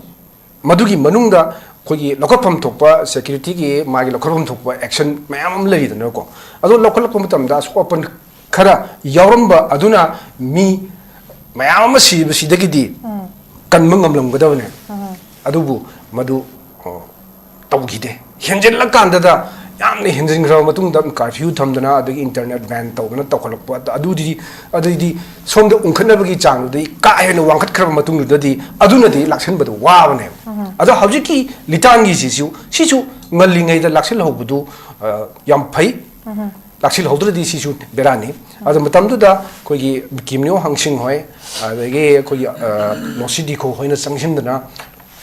ꯃꯗꯨꯒꯤ ꯃꯅꯨꯡꯗ ꯑꯩꯈꯣꯏꯒꯤ ꯂꯧꯈꯠꯐꯝ ꯊꯣꯛꯄ, ꯁꯦꯀ꯭ꯌꯨꯔꯤꯇꯤꯒꯤ ꯃꯥꯒꯤ ꯂꯧꯈꯠꯐꯝ ꯊꯣꯛꯄ ꯑꯦꯛꯁꯟ ꯃꯌꯥꯝ ꯑꯃ ꯂꯩꯔꯤꯗꯅꯀꯣ꯫ ꯑꯗꯣ ꯂꯧꯈꯠꯂꯛꯄ ꯃꯇꯝꯗ ꯑꯁꯣꯛ ꯑꯄꯟ ꯈꯔ ꯌꯥꯎꯔꯝꯕ ꯑꯗꯨꯅ ꯃꯤ ꯃꯌꯥꯝ ꯑꯃ ꯁꯤꯕꯁꯤꯗꯒꯤꯗꯤ ꯀꯟꯕ ꯉꯝꯂꯝꯒꯗꯕꯅꯦ꯫ ꯑꯗꯨꯕꯨ ꯃꯗꯨ, ꯑ, ꯇꯧꯈꯤꯗꯦ꯫ ꯍꯦꯟꯖꯤꯜꯂꯀꯥꯟꯗꯗ, ꯌꯥꯝꯅ ꯍꯦꯟꯖꯤꯟꯈ꯭ꯔꯕ ꯃꯇꯨꯡꯗ, ꯀꯥꯔꯐ꯭ꯌꯨ ꯊꯝꯗꯅ, ꯑꯗꯒꯤ ꯏꯟꯇꯔꯅꯦꯠ ꯕꯦꯟ ꯇꯧꯗꯅ ꯇꯧꯈꯠꯂꯛꯄ, ꯑꯗ-, ꯑꯗꯨꯗꯤ, ꯑꯗꯨꯗꯤ ꯁꯣꯝꯗ ꯎꯪꯈꯠꯅꯕꯒꯤ ꯆꯥꯡꯗꯨꯗꯤ ꯀꯥ ꯍꯦꯟꯅ ꯋꯥꯡꯈꯠꯈ꯭ꯔꯕ ꯃꯇꯨꯡꯗꯨꯗꯗꯤ ꯑꯗꯨꯅꯗꯤ ꯂꯥꯛꯁꯟꯕꯗꯣ ꯋꯥꯕꯅꯦꯕ꯫ ꯑꯗꯣ ꯍꯧꯖꯤꯛꯀꯤ ꯂꯤꯇꯥꯟꯒꯤꯁꯤꯁꯨ, ꯁꯤꯁꯨ ꯉꯜꯂꯤꯉꯩꯗ ꯂꯥꯛꯁꯤꯜꯍꯧꯕꯗꯨ, ꯑ, ꯌꯥꯝ ꯐꯩ꯫ ꯂꯥꯛꯁꯤꯜꯍꯧꯗ꯭ꯔꯗꯤ ꯁꯤꯁꯨ ꯕꯦꯔꯥꯅꯤ꯫ ꯑꯗꯣ ꯃꯇꯝꯗꯨꯗ ꯑꯩꯈꯣꯏꯒꯤ ꯀꯤꯝꯅꯤꯌꯣ ꯍꯪꯁꯤꯡ ꯍꯣꯏ, ꯑꯗꯒꯤ ꯑꯩꯈꯣꯏꯒꯤ, ꯑ, ꯅꯣꯁꯤ ꯗꯤꯈꯣ ꯍꯣꯏꯅ ꯆꯪꯁꯤꯟꯗꯅ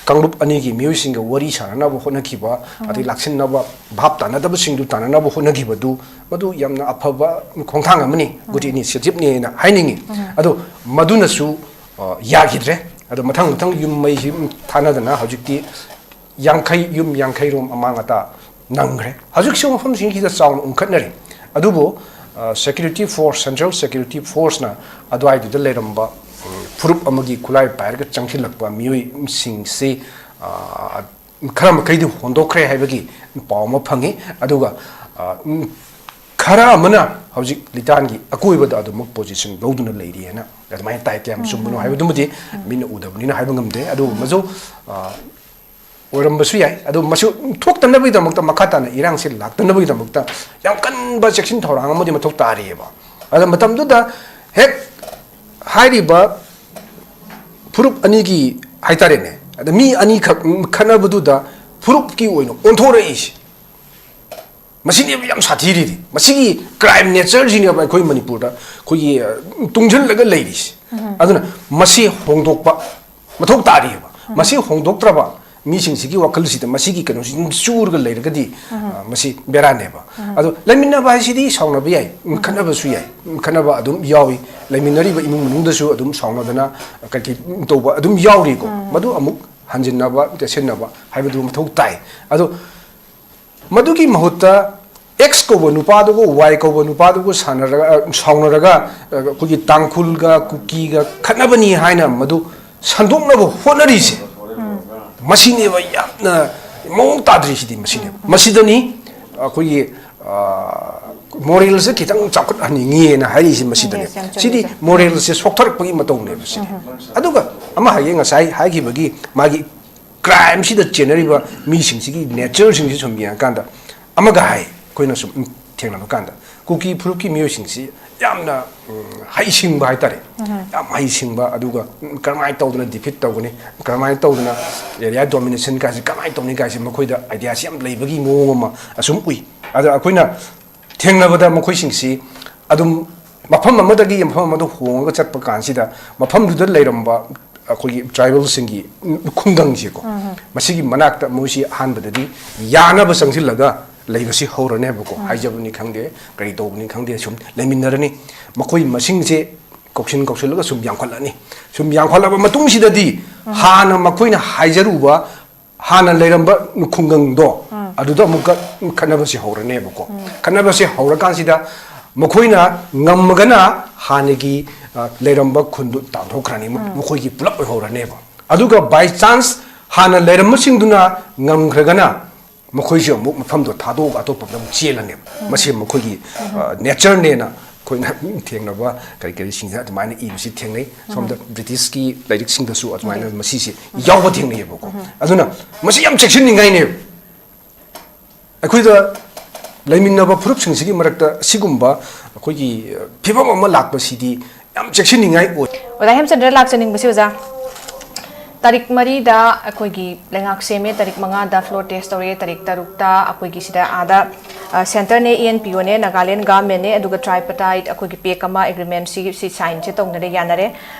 ꯀꯥꯡꯂꯨꯞ ꯑꯅꯤꯒꯤ ꯃꯤꯑꯣꯏꯁꯤꯡꯒ ꯋꯥꯔꯤ ꯁꯥꯟꯅꯅꯕ ꯍꯣꯠꯅꯈꯤꯕ, ꯑꯗꯩ ꯂꯥꯛꯁꯤꯟꯅꯕ, ꯚꯥꯞ ꯇꯥꯅꯗꯕꯁꯤꯡꯗꯨ ꯇꯥꯅꯅꯕ ꯍꯣꯠꯅꯈꯤꯕꯗꯨ, ꯃꯗꯨ ꯌꯥꯝꯅ ꯑꯐꯕ ꯈꯣꯡꯊꯥꯡ ꯑꯃꯅꯤ, good initiative ꯅꯦꯅ ꯍꯥꯏꯅꯤꯡꯉꯤ꯫ ꯑꯗꯣ ꯃꯗꯨꯅꯁꯨ, ꯑ, ꯌꯥꯈꯤꯗ꯭ꯔꯦ꯫ ꯑꯗꯣ ꯃꯊꯪ ꯃꯊꯪ ꯌꯨꯝ ꯃꯩꯁꯤ ꯊꯥꯅꯗꯅ ꯍꯧꯖꯤꯛꯇꯤ ꯌꯥꯡꯈꯩ, ꯌꯨꯝ ꯌꯥꯡꯈꯩ ꯔꯣꯝ ꯑꯃꯥꯡ ꯑꯇꯥ ꯅꯪꯈ꯭ꯔꯦ꯫ ꯍꯧꯖꯤꯛꯁꯨ ꯃꯐꯝꯁꯤꯡꯁꯤꯗ ꯆꯥꯎꯅ ꯎꯪꯈꯠꯅꯔꯤ꯫ ꯑꯗꯨꯕꯨ, ꯑ, security force, central security force ꯅ ꯑꯗꯨꯋꯥꯏꯗꯨꯗ ꯂꯩꯔꯝꯕ, ꯎꯝ, ꯐꯨꯔꯨꯞ ꯑꯃꯒꯤ ꯈꯨꯠꯂꯥꯏ ꯄꯥꯏꯔꯒ ꯆꯪꯁꯤꯜꯂꯛꯄ ꯃꯤꯑꯣꯏꯁꯤꯡꯁꯤ, ꯑ, ꯈꯔ ꯃꯈꯩꯗꯤ ꯍꯣꯟꯗꯣꯛꯈ꯭ꯔꯦ ꯍꯥꯏꯕꯒꯤ ꯄꯥꯎ ꯑꯃ ꯐꯪꯉꯤ꯫ ꯑꯗꯨꯒ, ꯑ, ꯎꯝ, ꯈꯔ ꯑꯃꯅ ꯍꯧꯖꯤꯛ ꯂꯤꯇꯥꯟꯒꯤ ꯑꯀꯣꯏꯕꯗ ꯑꯗꯨꯃꯛ position ꯂꯧꯗꯨꯅ ꯂꯩꯔꯤ ꯍꯥꯏꯅ, ꯑꯗꯨꯃꯥꯏꯅ ꯇꯥꯏ꯫ ꯀꯌꯥꯝ ꯆꯨꯝꯕꯅꯣ ꯍꯥꯏꯕꯗꯨꯃꯗꯤ ꯃꯤꯠꯅ ꯎꯗꯕꯅꯤꯅ ꯍꯥꯏꯕ ꯉꯝꯗꯦ꯫ ꯑꯗꯨꯒꯨꯝꯕꯁꯨ, ꯑ, ꯑꯣꯏꯔꯝꯕꯁꯨ ꯌꯥꯏ꯫ ꯑꯗꯨ ꯃꯁꯤ ꯊꯣꯛꯇꯅꯕꯒꯤꯗꯃꯛꯇ, ꯃꯈꯥ ꯇꯥꯅ ꯏꯔꯥꯡꯁꯤ ꯂꯥꯛꯇꯅꯕꯒꯤꯗꯃꯛꯇ ꯌꯥꯝ ꯀꯟꯕ ꯆꯦꯛꯁꯤꯟ ꯊꯧꯔꯥꯡ ꯑꯃꯗꯤ ꯃꯊꯧ ꯇꯥꯔꯤꯑꯕ꯫ ꯑꯗ ꯃꯇꯝꯗꯨꯗ ꯍꯦꯛ ꯍꯥꯏꯔꯤꯕ ꯐꯨꯔꯨꯞ ꯑꯅꯤꯒꯤ ꯍꯥꯏꯇꯥꯔꯦꯅꯦ, ꯑꯗ ꯃꯤ ꯑꯅꯤꯈꯛ ꯈꯠꯅꯕꯗꯨꯗ ꯐꯨꯔꯨꯞꯀꯤ ꯑꯣꯏꯅ ꯑꯣꯟꯊꯣꯔꯛꯏꯁꯦ, ꯃꯁꯤꯅꯦꯕ ꯌꯥꯝ ꯁꯥꯊꯤꯔꯤꯗꯤ꯫ ꯃꯁꯤꯒꯤ crime nature ꯁꯤꯅꯦꯕ ꯑꯩꯈꯣꯏ ꯃꯅꯤꯄꯨꯔꯗ ꯑꯩꯈꯣꯏꯒꯤ, ꯑ, ꯇꯨꯡꯁꯤꯜꯂꯒ ꯂꯩꯔꯤꯁꯦ꯫ ꯑꯗꯨꯅ ꯃꯁꯤ ꯍꯣꯡꯗꯣꯛꯄ ꯃꯊꯧ ꯇꯥꯔꯤꯑꯕ꯫ ꯃꯁꯤ ꯍꯣꯡꯗꯣꯛꯇ꯭ꯔꯕ ꯃꯤꯁꯤꯡꯁꯤꯒꯤ ꯋꯥꯈꯜꯁꯤꯗ ꯃꯁꯤꯒꯤ ꯀꯩꯅꯣꯁꯤ ꯑꯗꯨꯝ ꯆꯨꯔꯒ ꯂꯩꯔꯒꯗꯤ, ꯑ, ꯃꯁꯤ ꯕꯦꯔꯥꯅꯦꯕ꯫ ꯑꯗꯣ ꯂꯩꯃꯤꯟꯅꯕ ꯍꯥꯏꯁꯤꯗꯤ ꯁꯥꯎꯅꯕ ꯌꯥꯏ, ꯈꯠꯅꯕꯁꯨ ꯌꯥꯏ, ꯈꯠꯅꯕ ꯑꯗꯨꯝ ꯌꯥꯎꯏ꯫ ꯂꯩꯃꯤꯟꯅꯔꯤꯕ ꯏꯃꯨꯡ ꯃꯅꯨꯡꯗꯁꯨ ꯑꯗꯨꯝ ꯁꯥꯎꯅꯗꯅ ꯀꯩꯀꯩ ꯇꯧꯕ ꯑꯗꯨꯝ ꯌꯥꯎꯔꯤꯀꯣ꯫ ꯃꯗꯨ ꯑꯃꯨꯛ ꯍꯟꯖꯤꯟꯅꯕ, ꯆꯦꯠꯁꯤꯟꯅꯕ ꯍꯥꯏꯕꯗꯨ ꯃꯊꯧ ꯇꯥꯏ꯫ ꯑꯗꯣ ꯃꯗꯨꯒꯤ ꯃꯍꯨꯠꯇ X ꯀꯧꯕ ꯅꯨꯄꯥꯗꯨꯒ Y ꯀꯧꯕ ꯅꯨꯄꯥꯗꯨꯒ ꯁꯥꯟꯅꯔꯒ, ꯑ, ꯁꯥꯎꯅꯔꯒ, ꯑ, ꯑꯩꯈꯣꯏꯒꯤ ꯇꯥꯡꯈꯨꯜꯒ ꯀꯨꯀꯤꯒ ꯈꯠꯅꯕꯅꯤ ꯍꯥꯏꯅ ꯃꯗꯨ ꯁꯟꯗꯣꯛꯅꯕ ꯍꯣꯠꯅꯔꯤꯁꯦ, ꯃꯁꯤꯅꯦꯕ ꯌꯥꯝꯅ ꯃꯑꯣꯡ ꯇꯥꯗ꯭ꯔꯤꯁꯤꯗꯤ꯫ ꯃꯁꯤꯅꯦꯕ, ꯃꯁꯤꯗꯅꯤ ꯑꯩꯈꯣꯏꯒꯤ, ꯑ, ꯃꯣꯔꯦꯜꯁꯦ ꯈꯤꯇꯪ ꯆꯥꯎꯈꯠꯍꯟꯅꯤꯡꯉꯦꯅ ꯍꯥꯏꯔꯤꯁꯦ ꯃꯁꯤꯗꯅꯦ꯫ Yes, ꯌꯥꯝ ꯆꯨꯝꯃꯤ, ꯁꯤꯗꯤ ꯁꯥꯔ꯫ ꯃꯣꯔꯦꯜꯁꯦ ꯁꯣꯛꯊꯔꯛꯄꯒꯤ ꯃꯇꯧꯅꯦꯕ ꯁꯤꯗꯤ꯫ ꯑꯗꯨꯒ ꯑꯃ ꯍꯥꯏꯒꯦ, ꯉꯁꯥꯏ ꯍꯥꯏꯈꯤꯕꯒꯤ ꯃꯥꯒꯤ ꯀ꯭ꯔꯥꯏꯝꯁꯤꯗ ꯆꯦꯟꯅꯔꯤꯕ ꯃꯤꯁꯤꯡꯁꯤꯒꯤ ꯅꯦꯆꯔꯁꯤꯡꯁꯤ ꯁꯨꯝ ꯌꯦꯡꯉꯀꯥꯟꯗ, ꯑꯃꯒ ꯍꯥꯏ, ꯑꯩꯈꯣꯏꯅ ꯁꯨꯝ ꯊꯦꯡꯅꯕ ꯀꯥꯟꯗ ꯀꯨꯀꯤ ꯐꯨꯔꯨꯞꯀꯤ ꯃꯤꯑꯣꯏꯁꯤꯡꯁꯤ ꯌꯥꯝꯅ, ꯎꯝ, ꯍꯩꯁꯤꯡꯕ ꯍꯥꯏꯇꯥꯔꯦ꯫ ꯌꯥꯝ ꯍꯩꯁꯤꯡꯕ, ꯑꯗꯨꯒ, ꯎꯝ, ꯀꯔꯝꯍꯥꯏꯅ ꯇꯧꯗꯅ ꯗꯤꯐꯤꯠ ꯇꯧꯒꯅꯤ, ꯀꯔꯝꯍꯥꯏꯅ ꯇꯧꯗꯅ ꯑꯦꯔꯤꯌꯥ ꯗꯣꯃꯤꯅꯦꯁꯟ ꯀꯥꯏꯁꯦ ꯀꯃꯥꯏꯅ ꯇꯧꯅꯤ ꯀꯥꯏꯁꯦ ꯃꯈꯣꯏꯗ ꯑꯥꯏꯗꯤꯌꯥꯁꯤ ꯌꯥꯝ ꯂꯩꯕꯒꯤ ꯃꯑꯣꯡ ꯑꯃ ꯑꯁꯨꯝ ꯎꯏ꯫ ꯑꯗ ꯑꯩꯈꯣꯏꯅ ꯊꯦꯡꯅꯕꯗ ꯃꯈꯣꯏꯁꯤꯡꯁꯤ ꯑꯗꯨꯝ ꯃꯐꯝ ꯑꯃꯗꯒꯤ ꯃꯐꯝ ꯑꯃꯗ ꯍꯣꯡꯉꯒ ꯆꯠꯄ ꯀꯥꯟꯁꯤꯗ ꯃꯐꯝꯗꯨꯗ ꯂꯩꯔꯝꯕ ꯑꯩꯈꯣꯏꯒꯤ ꯇ꯭ꯔꯥꯏꯕꯦꯜꯁꯤꯡꯒꯤ ꯈꯨꯡꯒꯪꯁꯦꯀꯣ, ꯃꯁꯤꯒꯤ ꯃꯅꯥꯛꯇ ꯃꯣꯏꯁꯤ ꯑꯍꯥꯟꯕꯗꯗꯤ ꯌꯥꯅꯕ ꯆꯪꯁꯤꯜꯂꯒ ꯂꯩꯕꯁꯤ ꯍꯧꯔꯅꯦꯕꯀꯣ꯫ ꯍꯥꯏꯖꯕꯅꯤ ꯈꯪꯗꯦ, ꯀꯔꯤ ꯇꯧꯕꯅꯤ ꯈꯪꯗꯦ, ꯁꯨꯝ ꯂꯩꯃꯤꯟꯅꯔꯅꯤ꯫ ꯃꯈꯣꯏ ꯃꯁꯤꯡꯁꯦ ꯀꯧꯁꯤꯟ ꯀꯧꯁꯤꯜꯂꯒ ꯁꯨꯝ ꯌꯥꯝꯈꯠꯂꯛꯑꯅꯤ꯫ ꯁꯨꯝ ꯌꯥꯝꯈꯠꯂꯕ ꯃꯇꯨꯡꯁꯤꯗꯗꯤ ꯍꯥꯟꯅ ꯃꯈꯣꯏꯅ ꯍꯥꯏꯖꯔꯨꯕ ꯍꯥꯟꯅ ꯂꯩꯔꯝꯕ ꯈꯨꯡꯒꯪꯗꯣ ꯑꯗꯨꯗ ꯑꯃꯨꯛꯀ ꯈꯠꯅꯕꯁꯤ ꯍꯧꯔꯅꯦꯕꯀꯣ꯫ ꯈꯠꯅꯕꯁꯤ ꯍꯧꯔꯀꯥꯟꯁꯤꯗ ꯃꯈꯣꯏꯅ ꯉꯝꯃꯒꯅ ꯍꯥꯟꯅꯒꯤ, ꯑ, ꯂꯩꯔꯝꯕ ꯈꯨꯟꯗꯨ ꯇꯥꯟꯊꯣꯛꯈ꯭ꯔꯅꯤ꯫ ꯃ-, ꯃꯈꯣꯏꯒꯤ ꯄꯨꯂꯞ ꯑꯣꯏꯍꯧꯔꯅꯦꯕ꯫ ꯑꯗꯨꯒ by chance ꯍꯥꯟꯅ ꯂꯩꯔꯝꯕꯁꯤꯡꯗꯨꯅ ꯉꯝꯈ꯭ꯔꯒꯅ ꯃꯈꯣꯏꯁꯨ ꯑꯃꯨꯛ ꯃꯐꯝꯗꯣ ꯊꯥꯗꯣꯛꯑꯒ ꯑꯇꯣꯞꯄꯗ ꯑꯃꯨꯛ ꯆꯦꯜꯂꯅꯦꯕ꯫ ꯃꯁꯤ ꯃꯈꯣꯏꯒꯤ, ꯑ, ꯅꯦꯆꯔꯅꯦꯅ ꯑꯩꯈꯣꯏꯅ ꯊꯦꯡꯅꯕ ꯀꯔꯤ ꯀꯔꯤꯁꯤꯡꯁꯤꯅ ꯑꯗꯨꯃꯥꯏꯅ ꯏꯕꯁꯤ ꯊꯦꯡꯅꯩ꯫ ꯁꯣꯝꯗ ꯕ꯭ꯔꯤꯇꯤꯁꯀꯤ ꯂꯥꯏꯔꯤꯛꯁꯤꯡꯗꯁꯨ ꯑꯗꯨꯃꯥꯏꯅ ꯃꯁꯤꯁꯦ ꯌꯥꯎꯕ ꯊꯦꯡꯅꯩꯌꯦꯕꯀꯣ꯫ ꯑꯗꯨꯅ ꯃꯁꯤ ꯌꯥꯝ ꯆꯦꯛꯁꯤꯟꯅꯤꯡꯉꯥꯏꯅꯦꯕ꯫ ꯑꯩꯈꯣꯏꯗ ꯂꯩꯃꯤꯟꯅꯕ ꯐꯨꯔꯨꯞꯁꯤꯡꯁꯤꯒꯤ ꯃꯔꯛꯇ ꯑꯁꯤꯒꯨꯝꯕ ꯑꯩꯈꯣꯏꯒꯤ, ꯑ, ꯐꯤꯕꯝ ꯑꯃ ꯂꯥꯛꯄꯁꯤꯗꯤ ꯌꯥꯝ ꯆꯦꯛꯁꯤꯟꯅꯤꯡꯉꯥꯏ ꯑꯣꯏ꯫ ꯑꯣꯖꯥ ꯍꯦꯝꯆꯟꯗ꯭ꯔ ꯂꯥꯛꯆꯅꯤꯡꯕꯁꯤ, ꯑꯣꯖꯥ, ꯇꯥꯔꯤꯛ ꯃꯔꯤꯗ ꯑꯩꯈꯣꯏꯒꯤ ꯂꯩꯉꯥꯛ ꯁꯦꯝꯃꯦ, ꯇꯥꯔꯤꯛ ꯃꯉꯥꯗ floor test ꯇꯧꯔꯦ, ꯇꯥꯔꯤꯛ ꯇꯔꯨꯛꯇ ꯑꯩꯈꯣꯏꯒꯤ ꯁꯤꯗ ꯑꯥꯗ, ꯑ, centreꯅꯦ, ENPOꯅꯦ, Nagaland governmentꯅꯦ, ꯑꯗꯨꯒ tripartite ꯑꯩꯈꯣꯏꯒꯤ pact ꯑꯃ, agreement ꯁꯤ, ꯁꯤ signꯁꯦ ꯇꯧꯅꯔꯦ, ꯌꯥꯅꯔꯦ꯫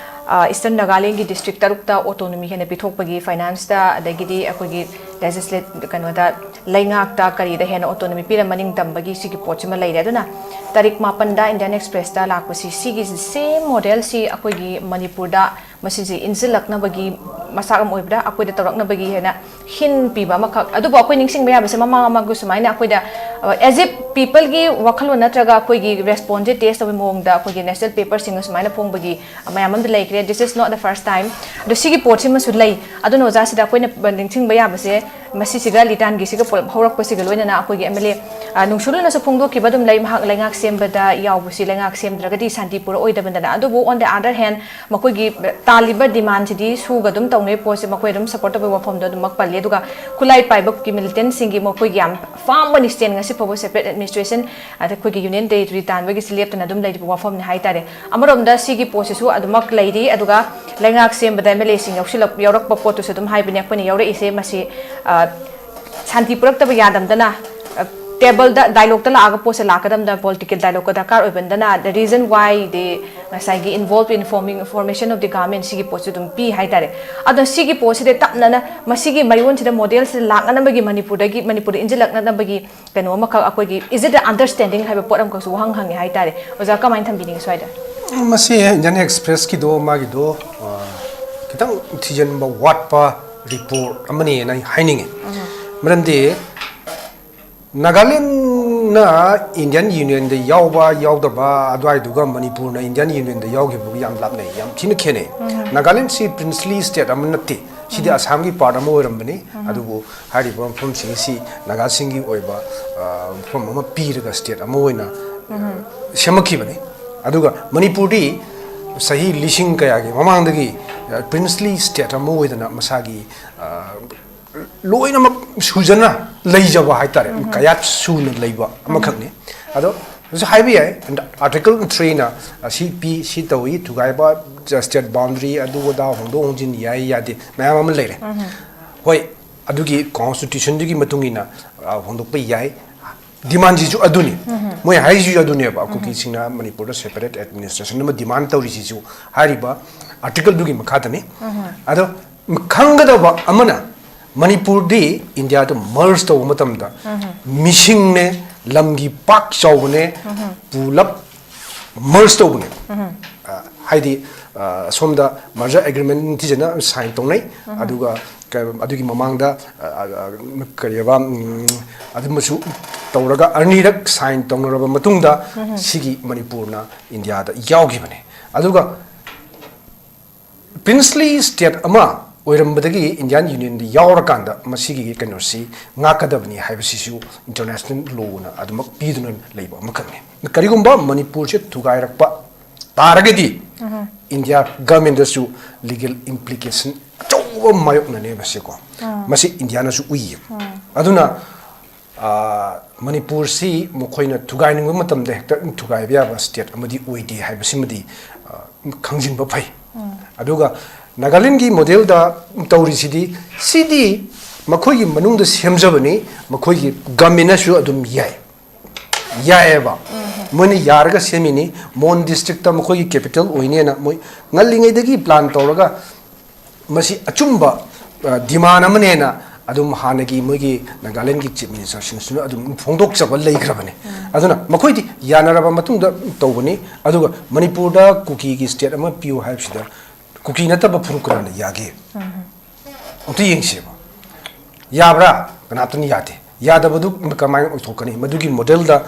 ꯑ, Eastern Nagalandꯒꯤ district ꯇꯔꯨꯛꯇ autonomy ꯍꯦꯟꯅ ꯄꯤꯊꯣꯛꯄꯒꯤ financeꯇ, ꯑꯗꯒꯤꯗꯤ ꯑꯩꯈꯣꯏꯒꯤ legislate-, ꯀꯩꯅꯣꯗ, ꯂꯩꯉꯥꯛꯇ ꯀꯔꯤꯗ ꯍꯦꯟꯅ autonomy ꯄꯤꯔ ꯃꯅꯤꯡ ꯇꯝꯕꯒꯤ ꯁꯤꯒꯤ ꯄꯣꯠꯁꯤꯃ ꯂꯩꯔꯦ꯫ ꯑꯗꯨꯅ ꯇꯥꯔꯤꯛ ꯃꯥꯄꯟꯗ Indian Expressꯇ ꯂꯥꯛꯄꯁꯤ, ꯁꯤꯒꯤ same modelꯁꯤ ꯑꯩꯈꯣꯏꯒꯤ ꯃꯅꯤꯄꯨꯔꯗ ꯃꯁꯤꯁꯤ ꯏꯟꯁꯤꯜꯂꯛꯅꯕꯒꯤ ꯃꯆꯥꯛ ꯑꯃ ꯑꯣꯏꯕ꯭ꯔꯥ, ꯑꯩꯈꯣꯏꯗ ꯇꯧꯔꯛꯅꯕꯒꯤ ꯍꯥꯏꯅ hint ꯄꯤꯕ ꯑꯃꯈꯛ꯫ ꯑꯗꯨꯕꯨ ꯑꯩꯈꯣꯏ ꯅꯤꯡꯁꯤꯡꯕ ꯌꯥꯕꯁꯦ, ꯃꯃꯥꯡ ꯃꯃꯥꯡꯒꯤ ꯁꯨꯃꯥꯏꯅ ꯑꯩꯈꯣꯏꯗ, ꯑ, as if peopleꯒꯤ ꯋꯥꯈꯜꯂꯣꯟ ꯅꯠꯇ꯭ꯔꯒ ꯑꯩꯈꯣꯏꯒꯤ responseꯁꯦ test ꯇꯧꯕꯒꯤ ꯃꯑꯣꯡꯗ ꯑꯩꯈꯣꯏꯒꯤ national paperꯁꯤꯡ ꯁꯨꯃꯥꯏꯅ ꯐꯣꯡꯕꯒꯤ ꯃꯌꯥꯝ ꯑꯃꯗꯤ ꯂꯩꯈ꯭ꯔꯦ꯫ This is not the first time. ꯑꯗꯣ ꯁꯤꯒꯤ ꯄꯣꯠꯁꯤꯃꯁꯨ ꯂꯩ꯫ ꯑꯗꯨꯅ ꯑꯣꯖꯥ, ꯁꯤꯗ ꯑꯩꯈꯣꯏꯅ ꯅꯤꯡꯁꯤꯡꯕ ꯌꯥꯕꯁꯦ, ꯃꯁꯤꯁꯤꯒ ꯂꯤꯇꯥꯟꯒꯤꯁꯤꯒ ꯄꯨꯂꯞ ꯍꯧꯔꯛꯄꯁꯤꯒ ꯂꯣꯏꯅꯅ ꯑꯩꯈꯣꯏꯒꯤ ꯑꯦꯝ ꯑꯦꯜ ꯑꯦ ꯅꯨꯡꯁꯨꯂꯨꯅꯁꯨ ꯐꯣꯡꯗꯣꯛꯈꯤꯕ ꯑꯗꯨꯝ ꯂꯩ, ꯃꯍꯥꯛ ꯂꯩꯉꯥꯛ ꯁꯦꯝꯕꯗ ꯌꯥꯎꯕꯁꯤ ꯂꯩꯉꯥꯛ ꯁꯦꯝꯗ꯭ꯔꯒꯗꯤ ꯁꯥꯟꯇꯤ ꯄꯨꯔꯛꯑꯣꯏꯗꯕꯅꯤꯅ꯫ ꯑꯗꯨꯕꯨ on the other hand, ꯃꯈꯣꯏꯒꯤ ꯇꯥꯜꯂꯤꯕ ꯗꯤꯃꯥꯟꯁꯤꯗꯤ ꯁꯨꯒ ꯑꯗꯨꯝ ꯇꯧꯅꯩ ꯄꯣꯠꯁꯤ ꯃꯈꯣꯏ ꯑꯗꯨꯝ ꯁꯞꯄꯣꯔꯠ ꯇꯧꯕꯒꯤ ꯋꯥꯐꯝꯗꯣ ꯑꯗꯨꯃꯛ ꯄꯜꯂꯤ꯫ ꯑꯗꯨꯒ ꯈꯨꯠꯂꯥꯏ ꯄꯥꯏꯕꯒꯤ ꯃꯤꯂꯤꯇꯦꯟꯁꯤꯡꯒꯤ ꯃꯈꯣꯏꯒꯤ ꯌꯥꯝ ꯐꯥꯝꯕꯅꯤ ꯁ꯭ꯇꯦꯟ ꯉꯁꯤ ꯐꯥꯎꯕ ꯁꯦꯄꯔꯦꯠ ꯑꯦꯗꯃꯤꯅꯤꯁꯇ꯭ꯔꯦꯁꯟ, ꯑꯗ ꯑꯩꯈꯣꯏꯒꯤ ꯌꯨꯅꯤꯌꯟ ꯇꯦꯔꯤꯇꯣꯔꯤ ꯇꯥꯟꯕꯒꯤ ꯁꯤ ꯂꯦꯞꯇꯅ ꯑꯗꯨꯝ ꯂꯩꯔꯤꯕ ꯋꯥꯐꯝꯅꯤ ꯍꯥꯏꯇꯥꯔꯦ꯫ ꯑꯃꯔꯣꯝꯗ ꯁꯤꯒꯤ ꯄꯣꯠꯁꯤꯁꯨ ꯑꯗꯨꯃꯛ ꯂꯩꯔꯤ꯫ ꯑꯗꯨꯒ ꯂꯩꯉꯥꯛ ꯁꯦꯝꯕꯗ ꯑꯦꯝ ꯑꯦꯜ ꯑꯦꯁꯤꯡ ꯌꯥꯎꯁꯤꯜꯂꯛ ꯌꯥꯎꯔꯛꯄ ꯄꯣꯠꯇꯨꯁꯨ ꯑꯗꯨꯝ ꯍꯥꯏꯕꯅꯤ ꯑꯩꯈꯣꯏꯅ ꯌꯥꯎꯔꯛꯏꯁꯦ꯫ ꯃꯁꯤ ꯁꯥꯟꯇꯤ ꯄꯨꯔꯛꯇꯕ ꯌꯥꯗꯝꯗꯅ, ꯇꯦꯕꯜꯗ ꯗꯥꯏꯂꯣꯛꯇ ꯂꯥꯛꯑꯒ ꯄꯣꯠꯁꯦ ꯂꯥꯛꯀꯗꯝꯗ ꯄꯣꯂꯤꯇꯤꯀꯦꯜ ꯗꯥꯏꯂꯣꯛꯀ ꯗꯔꯀꯥꯔ ꯑꯣꯏꯕꯟꯗꯅ, the reason why they ꯉꯁꯥꯏꯒꯤ involved in forming formation of the government ꯁꯤꯒꯤ ꯄꯣꯠꯁꯨ ꯑꯗꯨꯝ ꯄꯤ ꯍꯥꯏꯇꯥꯔꯦ꯫ ꯑꯗꯣ ꯁꯤꯒꯤ ꯄꯣꯠꯁꯤꯗ ꯇꯞꯅꯅ ꯃꯁꯤꯒꯤ ꯃꯌꯣꯟꯁꯤꯗ ꯃꯣꯗꯦꯜꯁꯤꯗ ꯂꯥꯛꯅꯅꯕꯒꯤ ꯃꯅꯤꯄꯨꯔꯗꯒꯤ, ꯃꯅꯤꯄꯨꯔꯗ ꯏꯟꯁꯤꯜꯂꯛꯅꯅꯕꯒꯤ ꯀꯩꯅꯣ ꯑꯃꯈꯛ ꯑꯩꯈꯣꯏꯒꯤ is it a understanding ꯍꯥꯏꯕ ꯄꯣꯠ ꯑꯃꯈꯛꯁꯨ ꯋꯥꯍꯪ ꯍꯪꯉꯦ ꯍꯥꯏꯇꯥꯔꯦ꯫ ꯑꯣꯖꯥ, ꯀꯃꯥꯏꯅ ꯊꯝꯕꯤꯅꯤꯡꯉꯤ ꯁ꯭ꯋꯥꯏꯗ? ꯃꯁꯤ ꯏꯟꯗꯤꯌꯥꯟ ꯑꯦꯛꯁꯄ꯭ꯔꯦꯁꯀꯤꯗꯣ ꯃꯥꯒꯤꯗꯣ ꯈꯤꯇꯪ ꯊꯤꯖꯤꯟꯕ ꯋꯥꯠꯄ ꯔꯤꯄꯣꯔꯠ ꯑꯃꯅꯦꯅ ꯑꯩ ꯍꯥꯏꯅꯤꯡꯉꯤ꯫ ꯃꯔꯝꯗꯤ ꯅꯥꯒꯥꯂꯦꯟꯅ ꯏꯟꯗꯤꯌꯥꯟ ꯌꯨꯅꯤꯌꯟꯗ ꯌꯥꯎꯕ ꯌꯥꯎꯗꯕ ꯑꯗꯨꯋꯥꯏꯗꯨꯒ ꯃꯅꯤꯄꯨꯔꯅ ꯏꯟꯗꯤꯌꯥꯟ ꯌꯨꯅꯤꯌꯟꯗ ꯌꯥꯎꯈꯤꯕꯒ ꯌꯥꯝ ꯂꯥꯞꯅꯩ, ꯌꯥꯝ ꯊꯤꯅ ꯈꯦꯠꯅꯩ꯫ ꯅꯥꯒꯥꯂꯦꯟꯁꯤ ꯄ꯭ꯔꯤꯟꯁꯂꯤ ꯁ꯭ꯇꯦꯠ ꯑꯃ ꯅꯠꯇꯦ, ꯁꯤꯗꯤ ꯑꯁꯥꯝꯒꯤ ꯄꯥꯔꯠ ꯑꯃ ꯑꯣꯏꯔꯝꯕꯅꯤ꯫ ꯑꯗꯨꯕꯨ ꯍꯥꯏꯔꯤꯕ ꯃꯐꯝꯁꯤꯡ ꯑꯁꯤ ꯅꯥꯒꯥꯁꯤꯡꯒꯤ ꯑꯣꯏꯕ ꯃꯐꯝ ꯑꯃ ꯄꯤꯔꯒ ꯁ꯭ꯇꯦꯠ ꯑꯃ ꯑꯣꯏꯅ ꯁꯦꯝꯃꯛꯈꯤꯕꯅꯤ꯫ ꯑꯗꯨꯒ ꯃꯅꯤꯄꯨꯔꯗꯤ ꯆꯍꯤ ꯂꯤꯁꯤꯡ ꯀꯌꯥꯒꯤ ꯃꯃꯥꯡꯗꯒꯤ ꯄ꯭ꯔꯤꯟꯁꯂꯤ ꯁ꯭ꯇꯦꯠ ꯑꯃ ꯑꯣꯏꯗꯅ ꯃꯁꯥꯒꯤ ꯂꯣꯏꯅꯃꯛ ꯁꯨꯖꯅ ꯂꯩꯖꯕ ꯍꯥꯏꯇꯥꯔꯦ, ꯀꯌꯥꯠ ꯁꯨꯅ ꯂꯩꯕ ꯑꯃꯈꯛꯅꯤ꯫ ꯑꯗꯣ ꯍꯧꯖꯤꯛ ꯍꯥꯏꯕ ꯌꯥꯏ, ꯑꯥꯔꯇꯤꯀꯜ ꯊ꯭ꯔꯤꯅ ꯁꯤ ꯄꯤ, ꯁꯤ ꯇꯧꯏ, ꯊꯨꯒꯥꯏꯕ, ꯁ꯭ꯇꯦꯠ ꯕꯥꯎꯟꯗꯔꯤ, ꯑꯗꯨ ꯑꯗꯥ ꯍꯣꯡꯗꯣꯛ ꯍꯣꯡꯖꯤꯟ ꯌꯥꯏ ꯌꯥꯗꯦ ꯃꯌꯥꯝ ꯑꯃ ꯂꯩꯔꯦ꯫ ꯍꯣꯏ, ꯑꯗꯨꯒꯤ ꯀꯣꯟꯁꯇꯤꯇ꯭ꯌꯨꯁꯟꯗꯨꯒꯤ ꯃꯇꯨꯡ ꯏꯟꯅ ꯍꯣꯡꯗꯣꯛꯄ ꯌꯥꯏ꯫ ꯗꯤꯃꯥꯟꯁꯤꯁꯨ ꯑꯗꯨꯅꯤ, ꯃꯣꯏ ꯍꯥꯏꯔꯤꯁꯤꯁꯨ ꯑꯗꯨꯅꯦꯕ꯫ ꯀꯨꯀꯤꯁꯤꯡꯅ ꯃꯅꯤꯄꯨꯔꯗ ꯁꯦꯄꯔꯦꯠ ꯑꯦꯗꯃꯤꯅꯤꯁꯇ꯭ꯔꯦꯁꯟ ꯑꯃ ꯗꯤꯃꯥꯟ ꯇꯧꯔꯤꯁꯤꯁꯨ ꯍꯥꯏꯔꯤꯕ ꯑꯥꯔꯇꯤꯀꯜꯗꯨꯒꯤ ꯃꯈꯥꯗꯅꯤ꯫ ꯑꯗꯣ ꯈꯪꯒꯗꯕ ꯑꯃꯅ, ꯃꯅꯤꯄꯨꯔꯗꯤ ꯏꯟꯗꯤꯌꯥꯗ ꯃꯔꯖ ꯇꯧꯕ ꯃꯇꯝꯗ ꯃꯤꯁꯤꯡꯅꯦ, ꯂꯝꯒꯤ ꯄꯥꯛ ꯆꯥꯎꯕꯅꯦ, ꯄꯨꯂꯞ ꯃꯔꯖ ꯇꯧꯕꯅꯦ꯫ ꯍꯥꯏꯗꯤ ꯁꯣꯝꯗ ꯃꯔꯖꯔ ꯑꯦꯒ꯭ꯔꯤꯃꯦꯟ ꯅꯤꯡꯊꯤꯖꯅ ꯁꯥꯏꯟ ꯇꯧꯅꯩ꯫ ꯑꯗꯨꯒ ꯑꯗꯨꯒꯤ ꯃꯃꯥꯡꯗ ꯀꯔꯤꯕ, ꯑꯗꯨꯃꯁꯨ ꯇꯧꯔꯒ ꯑꯅꯤꯔꯛ ꯁꯥꯏꯟ ꯇꯧꯅꯔꯕ ꯃꯇꯨꯡꯗ ꯁꯤꯒꯤ ꯃꯅꯤꯄꯨꯔꯅ ꯏꯟꯗꯤꯌꯥꯗ ꯌꯥꯎꯈꯤꯕꯅꯦ꯫ ꯑꯗꯨꯒ ꯄ꯭ꯔꯤꯟꯁꯂꯤ ꯁ꯭ꯇꯦꯠ ꯑꯃ ꯑꯣꯏꯔꯝꯕꯗꯒꯤ ꯏꯟꯗꯤꯌꯥꯟ ꯌꯨꯅꯤꯌꯟꯗ ꯌꯥꯎꯔꯀꯥꯟꯗ ꯃꯁꯤꯒꯤ ꯀꯩꯅꯣꯁꯤ ꯉꯥꯛꯀꯗꯕꯅꯤ ꯍꯥꯏꯕꯁꯤꯁꯨ ꯏꯟꯇꯔꯅꯦꯁꯅꯦꯜ ꯂꯣꯅ ꯑꯗꯨꯃꯛ ꯄꯤꯗꯨꯅ ꯂꯩꯕ ꯑꯃꯈꯛꯅꯤ꯫ ꯀꯔꯤꯒꯨꯝꯕ ꯃꯅꯤꯄꯨꯔꯁꯦ ꯊꯨꯒꯥꯏꯔꯛꯄ ꯇꯥꯔꯒꯗꯤ ꯏꯟꯗꯤꯌꯥ ꯒꯚꯔꯟꯃꯦꯟꯗꯁꯨ ꯂꯤꯒꯦꯜ ꯏꯝꯄ꯭ꯂꯤꯀꯦꯁꯟ ꯑꯆꯧꯕ ꯃꯥꯌꯣꯛꯅꯅꯦꯕ ꯁꯤꯀꯣ꯫ ꯃꯁꯤ ꯏꯟꯗꯤꯌꯥꯅꯁꯨ ꯎꯏꯌꯦ꯫ ꯑꯗꯨꯅ ꯃꯅꯤꯄꯨꯔꯁꯤ ꯃꯈꯣꯏꯅ ꯊꯨꯒꯥꯏꯅꯤꯡꯕ ꯃꯇꯝꯗ ꯍꯦꯛꯇ ꯊꯨꯒꯥꯏꯕ ꯌꯥꯕ ꯁ꯭ꯇꯦꯠ ꯑꯃꯗꯤ ꯑꯣꯏꯗꯦ ꯍꯥꯏꯕꯁꯤꯃꯗꯤ ꯈꯪꯖꯤꯟꯕ ꯐꯩ꯫ ꯑꯗꯨꯒ ꯅꯥꯒꯥꯂꯦꯟꯒꯤ ꯃꯣꯗꯦꯜꯗ ꯇꯧꯔꯤꯁꯤꯗꯤ, ꯁꯤꯗꯤ ꯃꯈꯣꯏꯒꯤ ꯃꯅꯨꯡꯗ ꯁꯦꯝꯖꯕꯅꯤ, ꯃꯈꯣꯏꯒꯤ ꯒꯃꯦꯟꯅꯁꯨ ꯑꯗꯨꯝ ꯌꯥꯏ, ꯌꯥꯏꯑꯕ꯫ ꯃꯣꯏꯅ ꯌꯥꯔꯒ ꯁꯦꯝꯃꯤꯅꯤ꯫ ꯃꯣꯟ ꯗꯤꯁꯇ꯭ꯔꯤꯛꯇ ꯃꯈꯣꯏꯒꯤ ꯀꯦꯄꯤꯇꯦꯜ ꯑꯣꯏꯅꯦꯅ ꯃꯣꯏ ꯉꯜꯂꯤꯉꯩꯗꯒꯤ ꯄ꯭ꯂꯥꯟ ꯇꯧꯔꯒ ꯃꯁꯤ ꯑꯆꯨꯝꯕ ꯗꯤꯃꯥꯟ ꯑꯃꯅꯦꯅ ꯑꯗꯨꯝ ꯍꯥꯟꯅꯒꯤ ꯃꯣꯏꯒꯤ ꯅꯥꯒꯥꯂꯦꯟꯒꯤ ꯆꯤꯐ ꯃꯤꯅꯤꯁꯇꯔꯁꯤꯡꯁꯤꯅ ꯑꯗꯨꯝ ꯐꯣꯡꯗꯣꯛꯆꯕ ꯂꯩꯈ꯭ꯔꯕꯅꯤ꯫ ꯑꯗꯨꯅ ꯃꯈꯣꯏꯗꯤ ꯌꯥꯅꯔꯕ ꯃꯇꯨꯡꯗ ꯇꯧꯕꯅꯤ꯫ ꯑꯗꯨꯒ ꯃꯅꯤꯄꯨꯔꯗ ꯀꯨꯀꯤꯒꯤ ꯁ꯭ꯇꯦꯠ ꯑꯃ ꯄꯤꯌꯨ ꯍꯥꯏꯕꯁꯤꯗ ꯀꯨꯀꯤ ꯅꯠꯇꯕ ꯐꯨꯔꯨꯞ ꯀꯅꯥꯅ ꯌꯥꯒꯦ? ꯑꯝꯇ ꯌꯦꯡꯁꯦꯕ꯫ ꯌꯥꯕ꯭ꯔꯥ? ꯀꯅꯥꯝꯇꯅ ꯌꯥꯗꯦ꯫ ꯌꯥꯗꯕꯗꯨ ꯀꯃꯥꯏꯅ ꯑꯣꯏꯊꯣꯛꯀꯅꯤ? ꯃꯗꯨꯒꯤ ꯃꯣꯗꯦꯜꯗ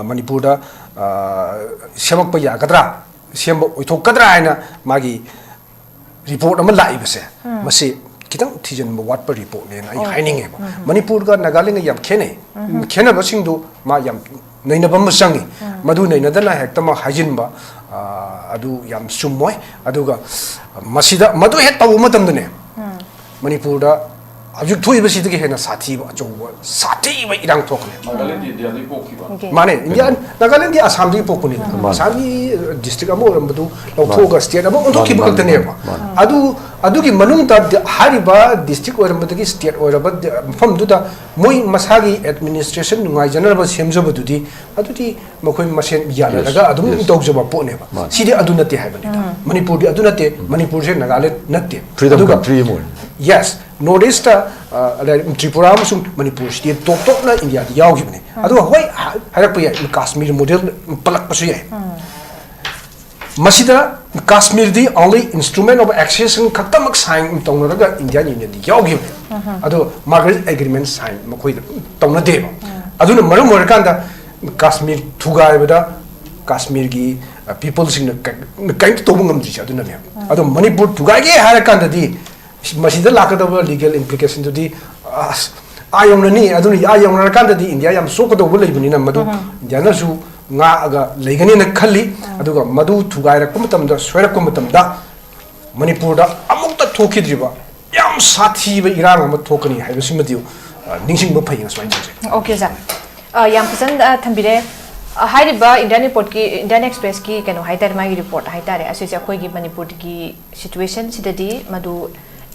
ꯃꯅꯤꯄꯨꯔꯗ ꯁꯦꯝꯃꯛꯄ ꯌꯥꯒꯗ꯭ꯔꯥ, ꯁꯦꯝꯕ ꯑꯣꯏꯊꯣꯛꯀꯗ꯭ꯔꯥ ꯍꯥꯏꯅ ꯃꯥꯒꯤ ꯔꯤꯄꯣꯔꯠ ꯑꯃ ꯂꯥꯛꯏꯕꯁꯦ, ꯃꯁꯤ ꯈꯤꯇꯪ ꯊꯤꯖꯤꯟꯕ ꯋꯥꯠꯄ ꯔꯤꯄꯣꯔꯠꯅꯦꯅ ꯑꯩ ꯍꯥꯏꯅꯤꯡꯉꯦꯕ꯫ ꯃꯅꯤꯄꯨꯔꯒ ꯅꯥꯒꯥꯂꯦꯟꯒ ꯌꯥꯝ ꯈꯦꯠꯅꯩ꯫ ꯈꯦꯠꯅꯕꯁꯤꯡꯗꯨ ꯃꯥ ꯌꯥꯝ ꯅꯩꯅꯕ ꯑꯃ ꯆꯪꯉꯤ꯫ ꯃꯗꯨ ꯅꯩꯅꯗꯅ ꯍꯦꯛꯇꯃꯛ ꯍꯥꯏꯖꯤꯟꯕ ꯑꯗꯨ ꯌꯥꯝ ꯆꯨꯝꯃꯣꯏ꯫ ꯑꯗꯨꯒ ꯃꯁꯤꯗ ꯃꯗꯨ ꯍꯦꯛ ꯇꯧꯕ ꯃꯇꯝꯗꯅꯦ, ꯃꯅꯤꯄꯨꯔꯗ ꯍꯧꯖꯤꯛ ꯊꯣꯛꯏꯕꯁꯤꯗꯒꯤ ꯍꯦꯟꯅ ꯁꯥꯊꯤꯕ, ꯑꯆꯧꯕ ꯁꯥꯊꯤꯕ ꯏꯔꯥꯡ ꯊꯣꯛꯀꯅꯤ꯫ ꯅꯥꯒꯥꯂꯦꯟꯗꯤ ꯏꯟꯗꯤꯌꯥꯗꯒꯤ ꯄꯣꯛꯈꯤꯕ꯫ ꯃꯥꯅꯦ, ꯏꯟꯗꯤꯌꯥ, ꯅꯥꯒꯥꯂꯦꯟꯗꯤ ꯑꯁꯥꯝꯗꯒꯤ ꯄꯣꯛꯄꯅꯤ꯫ ꯑꯁꯥꯝꯒꯤ ꯗꯤꯁꯇ꯭ꯔꯤꯛ ꯑꯃ ꯑꯣꯏꯔꯝꯕꯗꯨ ꯂꯧꯊꯣꯛꯑꯒ ꯁ꯭ꯇꯦꯠ ꯑꯃ ꯑꯣꯟꯊꯣꯛꯈꯤꯕ ꯈꯛꯇꯅꯦꯕ꯫ ꯑꯗꯨ, ꯑꯗꯨꯒꯤ ꯃꯅꯨꯡꯗ ꯍꯥꯏꯔꯤꯕ ꯗꯤꯁꯇ꯭ꯔꯤꯛ ꯑꯣꯏꯔꯝꯕꯗꯒꯤ ꯁ꯭ꯇꯦꯠ ꯑꯣꯏꯔꯕ ꯃꯐꯝꯗꯨꯗ ꯃꯣꯏ ꯃꯁꯥꯒꯤ ꯑꯦꯗꯃꯤꯅꯤꯁꯇ꯭ꯔꯦꯁꯟ ꯅꯨꯡꯉꯥꯏꯖꯅꯕ ꯁꯦꯝꯖꯕꯗꯨꯗꯤ, ꯑꯗꯨꯗꯤ ꯃꯈꯣꯏ ꯃꯁꯦꯟ ꯌꯥꯅꯔꯒ ꯑꯗꯨꯝ ꯇꯧꯖꯕ ꯄꯣꯠꯅꯦꯕ꯫ ꯁꯤꯗꯤ ꯑꯗꯨ ꯅꯠꯇꯦ ꯍꯥꯏꯕꯅꯤꯗ꯫ ꯃꯅꯤꯄꯨꯔꯗꯤ ꯑꯗꯨ ꯅꯠꯇꯦ꯫ ꯃꯅꯤꯄꯨꯔꯁꯦ ꯅꯥꯒꯥꯂꯦꯟ ꯅꯠꯇꯦ꯫ ꯑꯗꯨꯒ ꯌꯦꯁ, ꯅꯣꯔꯠ ꯏꯁꯇ ꯇ꯭ꯔꯤꯄꯨꯔꯥ ꯑꯃꯁꯨꯡ ꯃꯅꯤꯄꯨꯔꯁꯤꯗꯤ ꯇꯣꯞ ꯇꯣꯞꯅ ꯏꯟꯗꯤꯌꯥꯗ ꯌꯥꯎꯈꯤꯕꯅꯦ꯫ ꯑꯗꯨꯒ ꯍꯣꯏ, ꯍꯥꯏꯔꯛꯄ ꯌꯥꯏ, ꯀꯥꯁꯃꯤꯔ ꯃꯣꯗꯦꯜ ꯄꯜꯂꯛꯄꯁꯨ ꯌꯥꯏ꯫ ꯃꯁꯤꯗ ꯀꯥꯁꯃꯤꯔꯗꯤ only instrument of accession ꯈꯛꯇꯃꯛ ꯁꯥꯏꯟ ꯇꯧꯅꯔꯒ ꯏꯟꯗꯤꯌꯥꯟ ꯌꯨꯅꯤꯌꯟꯗꯤ ꯌꯥꯎꯈꯤꯕꯅꯤ꯫ ꯑꯗꯣ ꯃꯥꯔꯒꯔꯦꯠ ꯑꯦꯒ꯭ꯔꯤꯃꯦꯟ ꯁꯥꯏꯟ ꯃꯈꯣꯏꯗ ꯇꯧꯅꯗꯦꯕ꯫ ꯑꯗꯨꯅ ꯃꯔꯝ ꯑꯣꯏꯔꯀꯥꯟꯗ ꯀꯥꯁꯃꯤꯔ ꯊꯨꯒꯥꯏꯕꯗ ꯀꯥꯁꯃꯤꯔꯒꯤ ꯄꯤꯄꯜꯁꯤꯡꯅ ꯀꯔꯤꯝꯇ ꯇꯧꯕ ꯉꯝꯗ꯭ꯔꯤꯁꯦ ꯑꯗꯨꯅꯅꯦꯕ꯫ ꯑꯗꯣ ꯃꯅꯤꯄꯨꯔ ꯊꯨꯒꯥꯏꯒꯦ ꯍꯥꯏꯔ ꯀꯥꯟꯗꯗꯤ ꯃꯁꯤꯗ ꯂꯥꯛꯀꯗꯕ ꯂꯤꯒꯦꯜ ꯏꯝꯄ꯭ꯂꯤꯀꯦꯁꯟꯗꯨꯗꯤ ꯑꯁ ꯑꯥ ꯌꯧꯅꯅꯤ꯫ ꯑꯗꯨꯅ ꯑꯥ ꯌꯧꯅꯔꯀꯥꯟꯗꯗꯤ ꯏꯟꯗꯤꯌꯥ ꯌꯥꯝ ꯆꯣꯛꯀꯗꯧꯕ ꯂꯩꯕꯅꯤꯅ ꯃꯗꯨ ꯏꯟꯗꯤꯌꯥꯅꯁꯨ ꯉꯥꯛꯑꯒ ꯂꯩꯒꯅꯦꯅ ꯈꯜꯂꯤ꯫ ꯑꯗꯨꯒ ꯃꯗꯨ ꯊꯨꯒꯥꯏꯔꯛꯄ ꯃꯇꯝꯗ, ꯁꯣꯏꯔꯛꯄ ꯃꯇꯝꯗ ꯃꯅꯤꯄꯨꯔꯗ ꯑꯃꯨꯛꯇ ꯊꯣꯛꯈꯤꯗ꯭ꯔꯤꯕ ꯌꯥꯝ ꯁꯥꯊꯤꯕ ꯏꯔꯥꯡ ꯑꯃ ꯊꯣꯛꯀꯅꯤ ꯍꯥꯏꯕꯁꯤꯃꯗꯤ, ꯑ, ꯅꯤꯡꯁꯤꯡꯕ ꯐꯩ ꯁꯨꯃꯥꯏꯅ ꯇꯧꯖꯩ꯫ ꯑꯣꯀꯦ ꯁꯥꯔ, ꯑ, ꯌꯥꯝ ꯐꯖꯅ, ꯑ, ꯊꯝꯕꯤꯔꯦ꯫ ꯑ, ꯍꯥꯏꯔꯤꯕ ꯏꯟꯗꯤꯌꯥꯟ ꯔꯤꯄꯣꯔꯠꯀꯤ, ꯏꯟꯗꯤꯌꯥꯟ ꯑꯦꯛꯁꯄ꯭ꯔꯦꯁꯀꯤ ꯀꯩꯅꯣ ꯍꯥꯏꯇꯥꯔꯦ, ꯃꯥꯒꯤ ꯔꯤꯄꯣꯔꯠ ꯍꯥꯏꯇꯥꯔꯦ, ꯑꯁꯤꯁꯦ ꯑꯩꯈꯣꯏꯒꯤ ꯃꯅꯤꯄꯨꯔꯒꯤ ꯁꯤꯆꯨꯋꯦꯁꯟꯁꯤꯗꯗꯤ ꯃꯗꯨ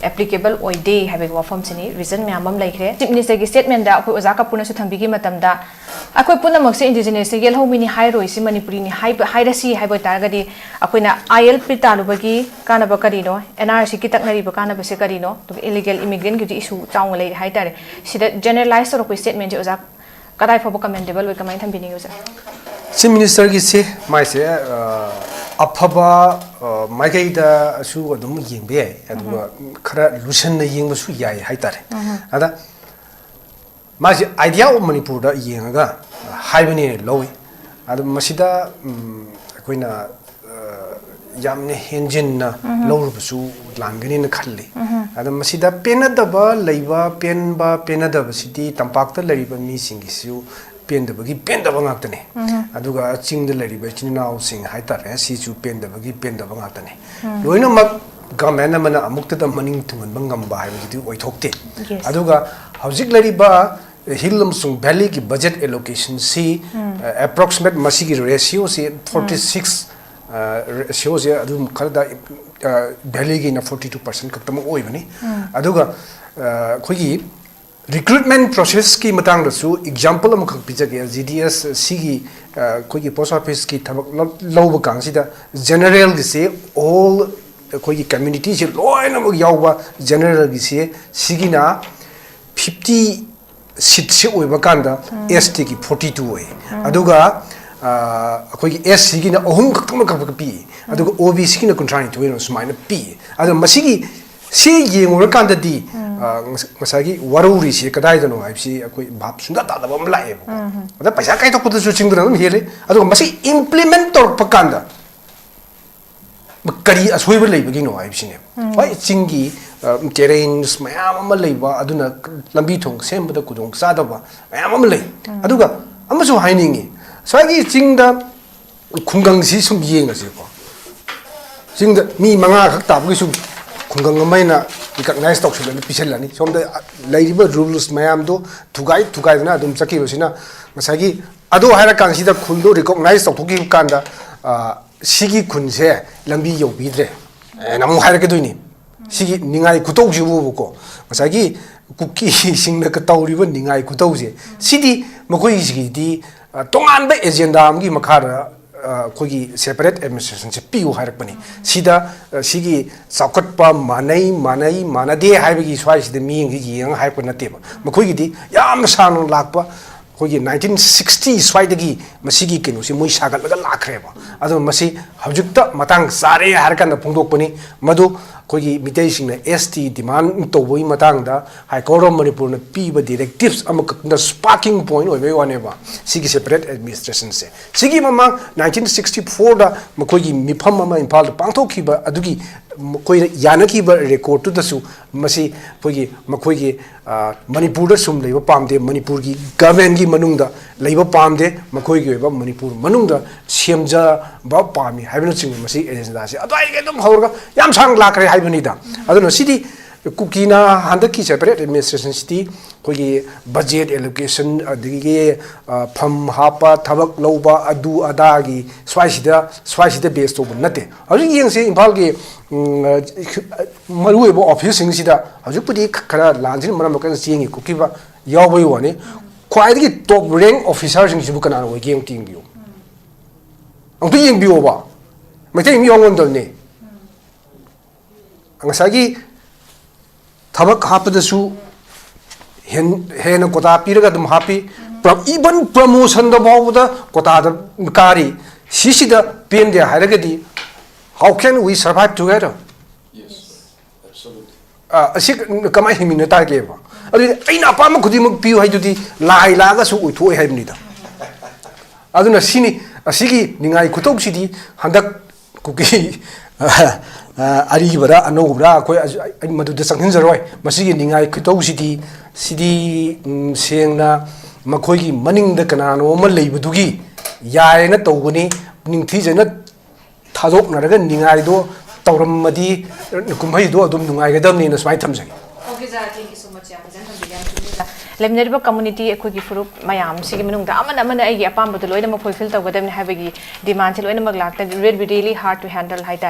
ꯑꯦꯄ꯭ꯂꯤꯀꯦꯕꯜ ꯑꯣꯏꯗꯦ ꯍꯥꯏꯕꯒꯤ ꯋꯥꯐꯝꯁꯤꯅꯤ꯫ ꯔꯤꯖꯟ ꯃꯌꯥꯝ ꯑꯃ ꯂꯩꯈ꯭ꯔꯦ꯫ ꯆꯤꯐ ꯃꯤꯅꯤꯁꯇꯔꯒꯤ ꯁ꯭ꯇꯦꯠꯃꯦꯟꯗ ꯑꯩꯈꯣꯏ ꯑꯣꯖꯥ ꯀꯥꯄꯨꯔꯅꯁꯨ ꯊꯝꯕꯤꯈꯤꯕ ꯃꯇꯝꯗ ꯑꯩꯈꯣꯏ ꯄꯨꯝꯅꯃꯛꯁꯦ ꯏꯟꯗꯤꯖꯤꯅꯁꯁꯦ ꯌꯦꯜꯍꯧꯃꯤꯅꯤ ꯍꯥꯏꯔꯣꯏꯁꯤ, ꯃꯅꯤꯄꯨꯔꯤꯅꯤ ꯍꯥꯏꯕ, ꯍꯥꯏꯔꯁꯤ ꯍꯥꯏꯕ ꯑꯣꯏꯇꯥꯔꯒꯗꯤ ꯑꯩꯈꯣꯏꯅ ꯑꯥꯏ ꯑꯦꯜ ꯄꯤ ꯇꯥꯜꯂꯨꯕꯒꯤ ꯀꯥꯟꯅꯕ ꯀꯔꯤꯅꯣ, ꯑꯦꯟ ꯑꯥꯔ ꯁꯤꯒꯤ ꯇꯛꯅꯔꯤꯕ ꯀꯥꯟꯅꯕꯁꯦ ꯀꯔꯤꯅꯣ, ꯑꯗꯨꯒ ꯏꯂꯤꯒꯦꯜ ꯏꯃꯤꯒ꯭ꯔꯦꯟꯒꯤꯗꯤ ꯏꯁꯨ ꯆꯥꯎꯅ ꯂꯩꯔꯦ ꯍꯥꯏꯇꯥꯔꯦ꯫ ꯁꯤꯗ ꯖꯦꯅꯔꯦꯂꯥꯏꯁ ꯇꯧꯔꯛꯄ ꯁ꯭ꯇꯦꯠꯃꯦꯟꯁꯦ ꯑꯣꯖꯥ ꯀꯗꯥꯏ ꯐꯥꯎꯕ ꯀꯃꯦꯟꯗꯦꯕꯜ ꯑꯣꯏ, ꯀꯃꯥꯏꯅ ꯊꯝꯕꯤꯅꯤꯡꯉꯤ ꯑꯣꯖꯥ? ꯆꯤꯐ ꯃꯤꯅꯤꯁꯇꯔꯒꯤꯁꯦ ꯃꯥꯏꯁꯦ, ꯑ, ꯑꯐꯕ, ꯑ, ꯃꯥꯏꯀꯩꯗꯁꯨ ꯑꯗꯨꯝ ꯌꯦꯡꯕ ꯌꯥꯏ, ꯑꯗꯨꯒ ꯈꯔ ꯂꯨꯁꯟꯅ ꯌꯦꯡꯕꯁꯨ ꯌꯥꯏ ꯍꯥꯏꯇꯥꯔꯦ꯫ ꯑꯗ ꯃꯥꯁꯦ ꯑꯥꯏꯗꯤꯌꯥ ꯑꯣꯐ ꯃꯅꯤꯄꯨꯔꯗ ꯌꯦꯡꯉꯒ ꯍꯥꯏꯕꯅꯦꯅ ꯂꯧꯏ꯫ ꯑꯗꯨ ꯃꯁꯤꯗ, ꯎꯝ, ꯑꯩꯈꯣꯏꯅ, ꯑ, ꯌꯥꯝꯅ ꯍꯦꯟꯖꯤꯟꯅ ꯂꯧꯔꯨꯕꯁꯨ ꯂꯥꯟꯒꯅꯤꯅ ꯈꯜꯂꯤ꯫ ꯑꯗ ꯃꯁꯤꯗ ꯄꯦꯟꯅꯗꯕ ꯂꯩꯕ, ꯄꯦꯟꯕ ꯄꯦꯟꯅꯗꯕꯁꯤꯗꯤ ꯇꯝꯄꯥꯛꯇ ꯂꯩꯔꯤꯕ ꯃꯤꯁꯤꯡꯒꯤꯁꯨ ꯄꯦꯟꯗꯕꯒꯤ ꯄꯦꯟꯗꯕ ꯉꯥꯛꯇꯅꯤ꯫ ꯑꯗꯨꯒ ꯆꯤꯡꯗ ꯂꯩꯔꯤꯕ ꯏꯆꯤꯟ ꯏꯅꯥꯎꯁꯤꯡ ꯍꯥꯏꯇꯥꯔꯦ, ꯁꯤꯁꯨ ꯄꯦꯟꯗꯕꯒꯤ ꯄꯦꯟꯗꯕ ꯉꯥꯛꯇꯅꯤ꯫ ꯂꯣꯏꯅꯃꯛ ꯒꯃꯦꯟ ꯑꯃꯅ ꯑꯃꯨꯛꯇꯗ ꯃꯅꯤꯡ ꯊꯨꯡꯍꯟꯕ ꯉꯝꯕ ꯍꯥꯏꯕꯗꯨꯗꯤ ꯑꯣꯏꯊꯣꯛꯇꯦ꯫ Yes. ꯑꯗꯨꯒ ꯍꯧꯖꯤꯛ ꯂꯩꯔꯤꯕ ꯍꯤꯜ ꯑꯃꯁꯨꯡ ꯚꯦꯂꯤꯒꯤ ꯕꯖꯦꯠ ꯑꯦꯂꯣꯀꯦꯁꯟꯁꯤ, ꯑꯦꯄ꯭ꯔꯣꯛꯁꯤꯃꯦꯠ ꯃꯁꯤꯒꯤ ꯔꯦꯁꯤꯌꯣꯁꯤ ꯐꯣꯔꯇꯤ ꯁꯤꯛꯁ, ꯔꯦꯁꯤꯌꯣꯁꯦ ꯑꯗꯨꯝ ꯈꯔꯗ, ꯑ, ꯚꯦꯂꯤꯒꯤꯅ ꯐꯣꯔꯇꯤ ꯇꯨ ꯄꯥꯔꯁꯦꯟ ꯈꯛꯇꯃꯛ ꯑꯣꯏꯕꯅꯤ꯫ ꯑꯗꯨꯒ, ꯑ, ꯑꯩꯈꯣꯏꯒꯤ ꯔꯤꯀ꯭ꯔꯨꯠꯃꯦꯟ ꯄ꯭ꯔꯣꯁꯦꯁꯀꯤ ꯃꯇꯥꯡꯗꯁꯨ ꯑꯦꯛꯖꯥꯝꯄꯜ ꯑꯃꯈꯛ ꯄꯤꯖꯒꯦ꯫ ꯖꯤ ꯗꯤ ꯑꯦꯁ ꯁꯤꯒꯤ, ꯑ, ꯑꯩꯈꯣꯏꯒꯤ ꯄꯣꯁ ꯑꯣꯐꯤꯁꯀꯤ ꯊꯕꯛ ꯂꯧ-, ꯂꯧꯕ ꯀꯥꯟꯁꯤꯗ ꯖꯦꯅꯔꯦꯜꯒꯤꯁꯦ ꯑꯣꯜ ꯑꯩꯈꯣꯏꯒꯤ ꯀꯝꯃ꯭ꯌꯨꯅꯤꯇꯤꯁꯦ ꯂꯣꯏꯅꯃꯛ ꯌꯥꯎꯕ ꯖꯦꯅꯔꯦꯜꯒꯤꯁꯦ ꯁꯤꯒꯤꯅ ꯐꯤꯐꯇꯤ ꯁꯤꯠꯁꯦ ꯑꯣꯏꯕ ꯀꯥꯟꯗ ꯑꯦꯁ ꯇꯤꯒꯤ ꯐꯣꯔꯇꯤ ꯇꯨ ꯑꯣꯏ꯫ ꯑꯗꯨꯒ, ꯑ, ꯑꯩꯈꯣꯏꯒꯤ ꯑꯦꯁ ꯁꯤꯒꯤꯅ ꯑꯍꯨꯝ ꯈꯛꯇꯃꯛ ꯈꯛ ꯄꯤ, ꯑꯗꯨꯒ ꯑꯣ ꯕꯤ ꯁꯤꯒꯤꯅ ꯀꯨꯟꯊ꯭ꯔꯥ ꯅꯤꯊꯣꯏ ꯁꯨꯃꯥꯏꯅ ꯄꯤ꯫ ꯑꯗꯣ ꯃꯁꯤꯒꯤ, ꯁꯤ ꯌꯦꯡꯉꯨꯔꯀꯥꯟꯗꯗꯤ, ꯑ, ꯉꯁ-, ꯉꯁꯥꯏꯒꯤ ꯋꯥꯔꯧꯔꯤꯁꯦ ꯀꯗꯥꯏꯗꯅꯣ ꯍꯥꯏꯕꯁꯤ ꯑꯩꯈꯣꯏ ꯚꯥꯞ ꯁꯨꯡꯇꯥ ꯇꯥꯗꯕ ꯑꯃ ꯂꯥꯛꯑꯦꯕꯀꯣ꯫ ꯑꯗ ꯄꯩꯁꯥ ꯀꯥꯏꯊꯣꯛꯄꯗꯁꯨ ꯆꯤꯡꯗꯨꯅ ꯑꯗꯨꯝ ꯍꯦꯜꯂꯤ꯫ ꯑꯗꯨꯒ ꯃꯁꯤ ꯏꯝꯄ꯭ꯂꯤꯃꯦꯟ ꯇꯧꯔꯛꯄ ꯀꯥꯟꯗ ꯀꯔꯤ ꯑꯁꯣꯏꯕ ꯂꯩꯕꯒꯤꯅꯣ ꯍꯥꯏꯕꯁꯤꯅꯦꯕ꯫ ꯍꯣꯏ, ꯆꯤꯡꯒꯤ, ꯇꯦꯔꯦꯟꯁ ꯃꯌꯥꯝ ꯑꯃ ꯂꯩꯕ, ꯑꯗꯨꯅ ꯂꯝꯕꯤ ꯊꯣꯡ ꯁꯦꯝꯕꯗ ꯈꯨꯗꯣꯡ ꯆꯥꯗꯕ ꯃꯌꯥꯝ ꯑꯃ ꯂꯩ꯫ ꯑꯗꯨꯒ ꯑꯃꯁꯨ ꯍꯥꯏꯅꯤꯡꯉꯤ, ꯉꯁꯥꯏꯒꯤ ꯆꯤꯡꯗ ꯈꯨꯡꯒꯪꯁꯤ ꯁꯨꯝ ꯌꯦꯡꯉꯁꯤꯀꯣ, ꯆꯤꯡꯗ ꯃꯤ ꯃꯉꯥ ꯈꯛ ꯇꯥꯕꯒꯤꯁꯨ ꯈꯨꯡꯒꯪ ꯑꯃ ꯍꯥꯏꯅ ꯔꯤꯀꯛꯅꯥꯏꯁ ꯇꯧꯁꯤꯜꯂꯅꯤ, ꯄꯤꯁꯤꯜꯂꯅꯤ꯫ ꯁꯣꯝꯗ ꯂꯩꯔꯤꯕ ꯔꯨꯜꯁ ꯃꯌꯥꯝꯗꯣ ꯊꯨꯒꯥꯏ ꯊꯨꯒꯥꯏꯗꯅ ꯑꯗꯨꯝ ꯆꯠꯈꯤꯕꯁꯤꯅ, ꯉꯁꯥꯏꯒꯤ ꯑꯗꯨ ꯍꯥꯏꯔꯀꯥꯟꯁꯤꯗ ꯈꯨꯜꯗꯣ ꯔꯤꯀꯣꯛꯅꯥꯏꯁ ꯇꯧꯊꯣꯛꯈꯤꯕ ꯀꯥꯟꯗ, ꯑ, ꯁꯤꯒꯤ ꯈꯨꯟꯁꯦ ꯂꯝꯕꯤ ꯌꯧꯕꯤꯗ꯭ꯔꯦ ꯍꯥꯏꯅ ꯑꯃꯨꯛ ꯍꯥꯏꯔꯛꯀꯗꯣꯏꯅꯤ꯫ ꯁꯤꯒꯤ ꯅꯤꯡꯉꯥꯏ ꯈꯨꯇꯧꯁꯤꯕꯨꯕꯀꯣ, ꯉꯁꯥꯏꯒꯤ ꯀꯨꯀꯤꯁꯤꯡꯅ ꯇꯧꯔꯤꯕ ꯅꯤꯡꯉꯥꯏ ꯈꯨꯇꯧꯁꯦ, ꯁꯤꯗꯤ ꯃꯈꯣꯏꯒꯤꯁꯤꯒꯤꯗꯤ, ꯑ, ꯇꯣꯉꯥꯟꯕ ꯑꯦꯖꯦꯟꯗꯥ ꯑꯃꯒꯤ ꯃꯈꯥꯗ, ꯑ, ꯑꯩꯈꯣꯏꯒꯤ ꯁꯦꯄꯔꯦꯠ ꯑꯦꯗꯃꯤꯅꯤꯁꯇ꯭ꯔꯦꯁꯟꯁꯦ ꯄꯤꯌꯨ ꯍꯥꯏꯔꯛꯄꯅꯤ꯫ ꯁꯤꯗ, ꯑ, ꯁꯤꯒꯤ ꯆꯥꯎꯈꯠꯄ ꯃꯥꯟꯅꯩ, ꯃꯥꯟꯅꯩ, ꯃꯥꯟꯅꯗꯦ ꯍꯥꯏꯕꯒꯤ ꯁ꯭ꯋꯥꯏꯁꯤꯗ ꯃꯤꯠꯌꯦꯡꯁꯦ ꯌꯦꯡꯉꯒ ꯍꯥꯏꯔꯛꯄ ꯅꯠꯇꯦꯕ꯫ ꯃꯈꯣꯏꯒꯤꯗꯤ ꯌꯥꯝꯅ ꯁꯥꯡꯅ ꯂꯥꯛꯄ, ꯑꯩꯈꯣꯏꯒꯤ ꯅꯥꯏꯟꯇꯤꯟ ꯁꯤꯛꯁꯇꯤ ꯁ꯭ꯋꯥꯏꯗꯒꯤ ꯃꯁꯤꯒꯤ ꯀꯩꯅꯣꯁꯤ ꯃꯣꯏ ꯁꯥꯒꯠꯂꯒ ꯂꯥꯛꯈ꯭ꯔꯦꯕ꯫ ꯑꯗꯨꯅ ꯃꯁꯤ ꯍꯧꯖꯤꯛꯇ ꯃꯇꯥꯡ ꯆꯥꯔꯦ ꯍꯥꯏꯔ ꯀꯥꯟꯗ ꯐꯣꯡꯗꯣꯛꯄꯅꯤ꯫ ꯃꯗꯨ ꯑꯩꯈꯣꯏꯒꯤ ꯃꯤꯇꯩꯁꯤꯡꯅ ꯑꯦꯁ ꯇꯤ ꯗꯤꯃꯥꯟ ꯇꯧꯕꯒꯤ ꯃꯇꯥꯡꯗ ꯍꯥꯏ ꯀꯣꯔꯠ ꯑꯣꯐ ꯃꯅꯤꯄꯨꯔꯅ ꯄꯤꯕ ꯗꯤꯔꯦꯛꯇꯤꯞꯁ ꯑꯃꯈꯛꯇꯅ ꯁ꯭ꯄꯥꯔꯀꯤꯡ ꯄꯣꯏꯟꯠ ꯑꯣꯏꯕꯒꯤ ꯋꯥꯅꯦꯕ꯫ ꯁꯤꯒꯤ ꯁꯦꯄꯔꯦꯠ ꯑꯦꯗꯃꯤꯅꯤꯁꯇ꯭ꯔꯦꯁꯟꯁꯦ, ꯁꯤꯒꯤ ꯃꯃꯥꯡ ꯅꯥꯏꯟꯇꯤꯟ ꯁꯤꯛꯁꯇꯤ ꯐꯣꯔꯗ ꯃꯈꯣꯏꯒꯤ ꯃꯤꯐꯝ ꯑꯃ ꯏꯝꯐꯥꯜꯗ ꯄꯥꯡꯊꯣꯛꯈꯤꯕ ꯑꯗꯨꯒꯤ ꯃꯈꯣꯏꯅ ꯌꯥꯅꯈꯤꯕ ꯔꯦꯀꯣꯔꯠꯇꯨꯗꯁꯨ ꯃꯁꯤ ꯑꯩꯈꯣꯏꯒꯤ, ꯃꯈꯣꯏꯒꯤ, ꯑ, ꯃꯅꯤꯄꯨꯔꯗ ꯁꯨꯝ ꯂꯩꯕ ꯄꯥꯝꯗꯦ, ꯃꯅꯤꯄꯨꯔꯒꯤ ꯒꯚꯔꯟꯃꯦꯟꯒꯤ ꯃꯅꯨꯡꯗ ꯂꯩꯕ ꯄꯥꯝꯗꯦ, ꯃꯈꯣꯏꯒꯤ ꯑꯣꯏꯕ ꯃꯅꯤꯄꯨꯔ ꯃꯅꯨꯡꯗ ꯁꯦꯝꯖꯕ ꯄꯥꯝꯃꯤ ꯍꯥꯏꯕꯅꯆꯤꯡꯕ ꯃꯁꯤ ꯑꯦꯖꯦꯟꯗꯥꯁꯦ ꯑꯗꯨꯋꯥꯏꯗꯒꯤ ꯑꯗꯨꯝ ꯍꯧꯔꯒ ꯌꯥꯝ ꯁꯥꯡꯅ ꯂꯥꯛꯈ꯭ꯔꯦ ꯍꯥꯏꯕꯅꯤꯗ꯫ ꯑꯗꯨꯅ ꯁꯤꯗꯤ ꯀꯨꯀꯤꯅ ꯍꯟꯗꯛꯀꯤ ꯁꯦꯄꯔꯦꯠ ꯑꯦꯗꯃꯤꯅꯤꯁꯇ꯭ꯔꯦꯁꯟꯁꯤꯗꯤ ꯑꯩꯈꯣꯏꯒꯤ ꯕꯖꯦꯠ ꯑꯦꯂꯣꯀꯦꯁꯟ, ꯑꯗꯒꯤ, ꯑ, ꯐꯝ ꯍꯥꯞꯄ, ꯊꯕꯛ ꯂꯧꯕ, ꯑꯗꯨ ꯑꯗꯥꯒꯤ ꯁ꯭ꯋꯥꯏꯁꯤꯗ, ꯁ꯭ꯋꯥꯏꯁꯤꯗ ꯕꯦꯁ ꯇꯧꯕ ꯅꯠꯇꯦ꯫ ꯍꯧꯖꯤꯛ ꯌꯦꯡꯁꯦ, ꯏꯝꯐꯥꯜꯒꯤ, ꯎꯝ, ꯃꯔꯨꯑꯣꯏꯕ ꯑꯣꯐꯤꯁꯁꯤꯡꯁꯤꯗ ꯍꯧꯖꯤꯛꯄꯨꯗꯤ ꯈꯔ ꯂꯥꯟꯁꯤꯅ ꯃꯔꯝ ꯑꯣꯏꯔꯀꯥꯟꯗ ꯆꯦꯡꯒꯤ ꯈꯣꯠꯈꯤꯕ ꯌꯥꯎꯕꯒꯤ ꯋꯥꯅꯤ꯫ ꯈ꯭ꯋꯥꯏꯗꯒꯤ ꯇꯣꯞ ꯔꯦꯡ ꯑꯣꯐꯤꯁꯥꯔꯁꯤꯡꯁꯤꯕꯨ ꯀꯅꯥꯅ ꯑꯣꯏꯒꯦ ꯑꯃꯨꯛꯇ ꯌꯦꯡꯕꯤꯌꯨ꯫ ꯑꯃꯨꯛꯇ ꯌꯦꯡꯕꯤꯌꯣꯕ꯫ ꯃꯩꯇꯩ ꯃꯤ ꯌꯥꯎꯕ ꯉꯝꯗꯕꯅꯤ꯫ ꯉꯁꯥꯏꯒꯤ ꯊꯕꯛ ꯍꯥꯞꯄꯗꯁꯨ ꯍꯦꯟ-, ꯍꯦꯟꯅ ꯀꯣꯇꯥ ꯄꯤꯔꯒ ꯑꯗꯨꯝ ꯍꯥꯞꯄꯤ꯫ ꯄ꯭ꯔ-, even ꯄ꯭ꯔꯃꯣꯁꯟꯗ ꯐꯥꯎꯕꯗ ꯀꯣꯇꯥꯗ ꯀꯥꯔꯤ꯫ ꯁꯤꯁꯤꯗ ꯄꯦꯟꯗꯦ ꯍꯥꯏꯔꯒꯗꯤ, how can we survive together? ꯑ, ꯑꯁꯤ ꯀꯃꯥꯏꯅ ꯍꯤꯡꯃꯤꯟꯅ ꯇꯥꯔꯒꯦꯕ? ꯑꯗꯨꯗꯤ ꯑꯩꯅ ꯑꯄꯥꯝꯕ ꯈꯨꯗꯤꯡꯃꯛ ꯄꯤꯌꯨ ꯍꯥꯏꯗꯨꯗꯤ ꯂꯥꯏ ꯂꯥꯛꯑꯒꯁꯨ ꯑꯣꯏꯊꯣꯛꯑꯣꯏ ꯍꯥꯏꯕꯅꯤꯗ꯫ ꯑꯗꯨꯅ ꯁꯤꯅꯤ, ꯑꯁꯤꯒꯤ ꯅꯤꯡꯉꯥꯏ ꯈꯨꯇꯧꯁꯤꯗꯤ ꯍꯟꯗꯛ ꯀꯨꯀꯤ ꯑ, ꯑꯔꯤꯕꯔꯥ ꯑꯅꯧꯕꯔꯥ ꯑꯩꯈꯣꯏ ꯑꯩ ꯃꯗꯨꯗ ꯆꯪꯁꯤꯟꯖꯔꯣꯏ꯫ ꯃꯁꯤꯒꯤ ꯅꯤꯡꯉꯥꯏ ꯈꯨꯇꯧꯁꯤꯗꯤ, ꯁꯤꯗꯤ, ꯎꯝ, ꯁꯦꯡꯅ ꯃꯈꯣꯏꯒꯤ ꯃꯅꯤꯡꯗ ꯀꯅꯥꯅꯣ ꯑꯃ ꯂꯩꯕꯗꯨꯒꯤ ꯌꯥꯏꯅ ꯇꯧꯕꯅꯤ꯫ ꯅꯤꯡꯊꯤꯖꯅ ꯊꯥꯗꯣꯛꯅꯔꯒ ꯅꯤꯡꯉꯥꯏꯗꯣ ꯇꯧꯔꯝꯃꯗꯤ ꯀꯨꯝꯍꯩꯗꯣ ꯑꯗꯨꯝ ꯅꯨꯡꯉꯥꯏꯒꯗꯕꯅꯤꯅ ꯁꯨꯃꯥꯏꯅ ꯊꯝꯖꯒꯦ꯫ Okay, sir, thank you so much. ꯌꯥꯝ ꯐꯖꯅ ꯊꯝꯕꯤꯔꯦ, ꯌꯥꯝ ꯆꯨꯝꯃꯦ, sir꯫ ꯂꯩꯃꯤꯟꯅꯔꯤꯕ community ꯑꯩꯈꯣꯏꯒꯤ ꯐꯨꯔꯨꯞ ꯃꯌꯥꯝꯁꯤꯒꯤ ꯃꯅꯨꯡꯗ ꯑꯃꯅ ꯑꯃꯅ ꯑꯩꯒꯤ ꯑꯄꯥꯝꯕꯗꯣ ꯂꯣꯏꯅꯃꯛ fulfill ꯇꯧꯒꯗꯕꯅꯤ ꯍꯥꯏꯕꯒꯤ demandꯁꯦ ꯂꯣꯏꯅꯃꯛ ꯂꯥꯛꯇ, it will be really hard to handle ꯍꯥꯏꯇꯥꯔꯦ꯫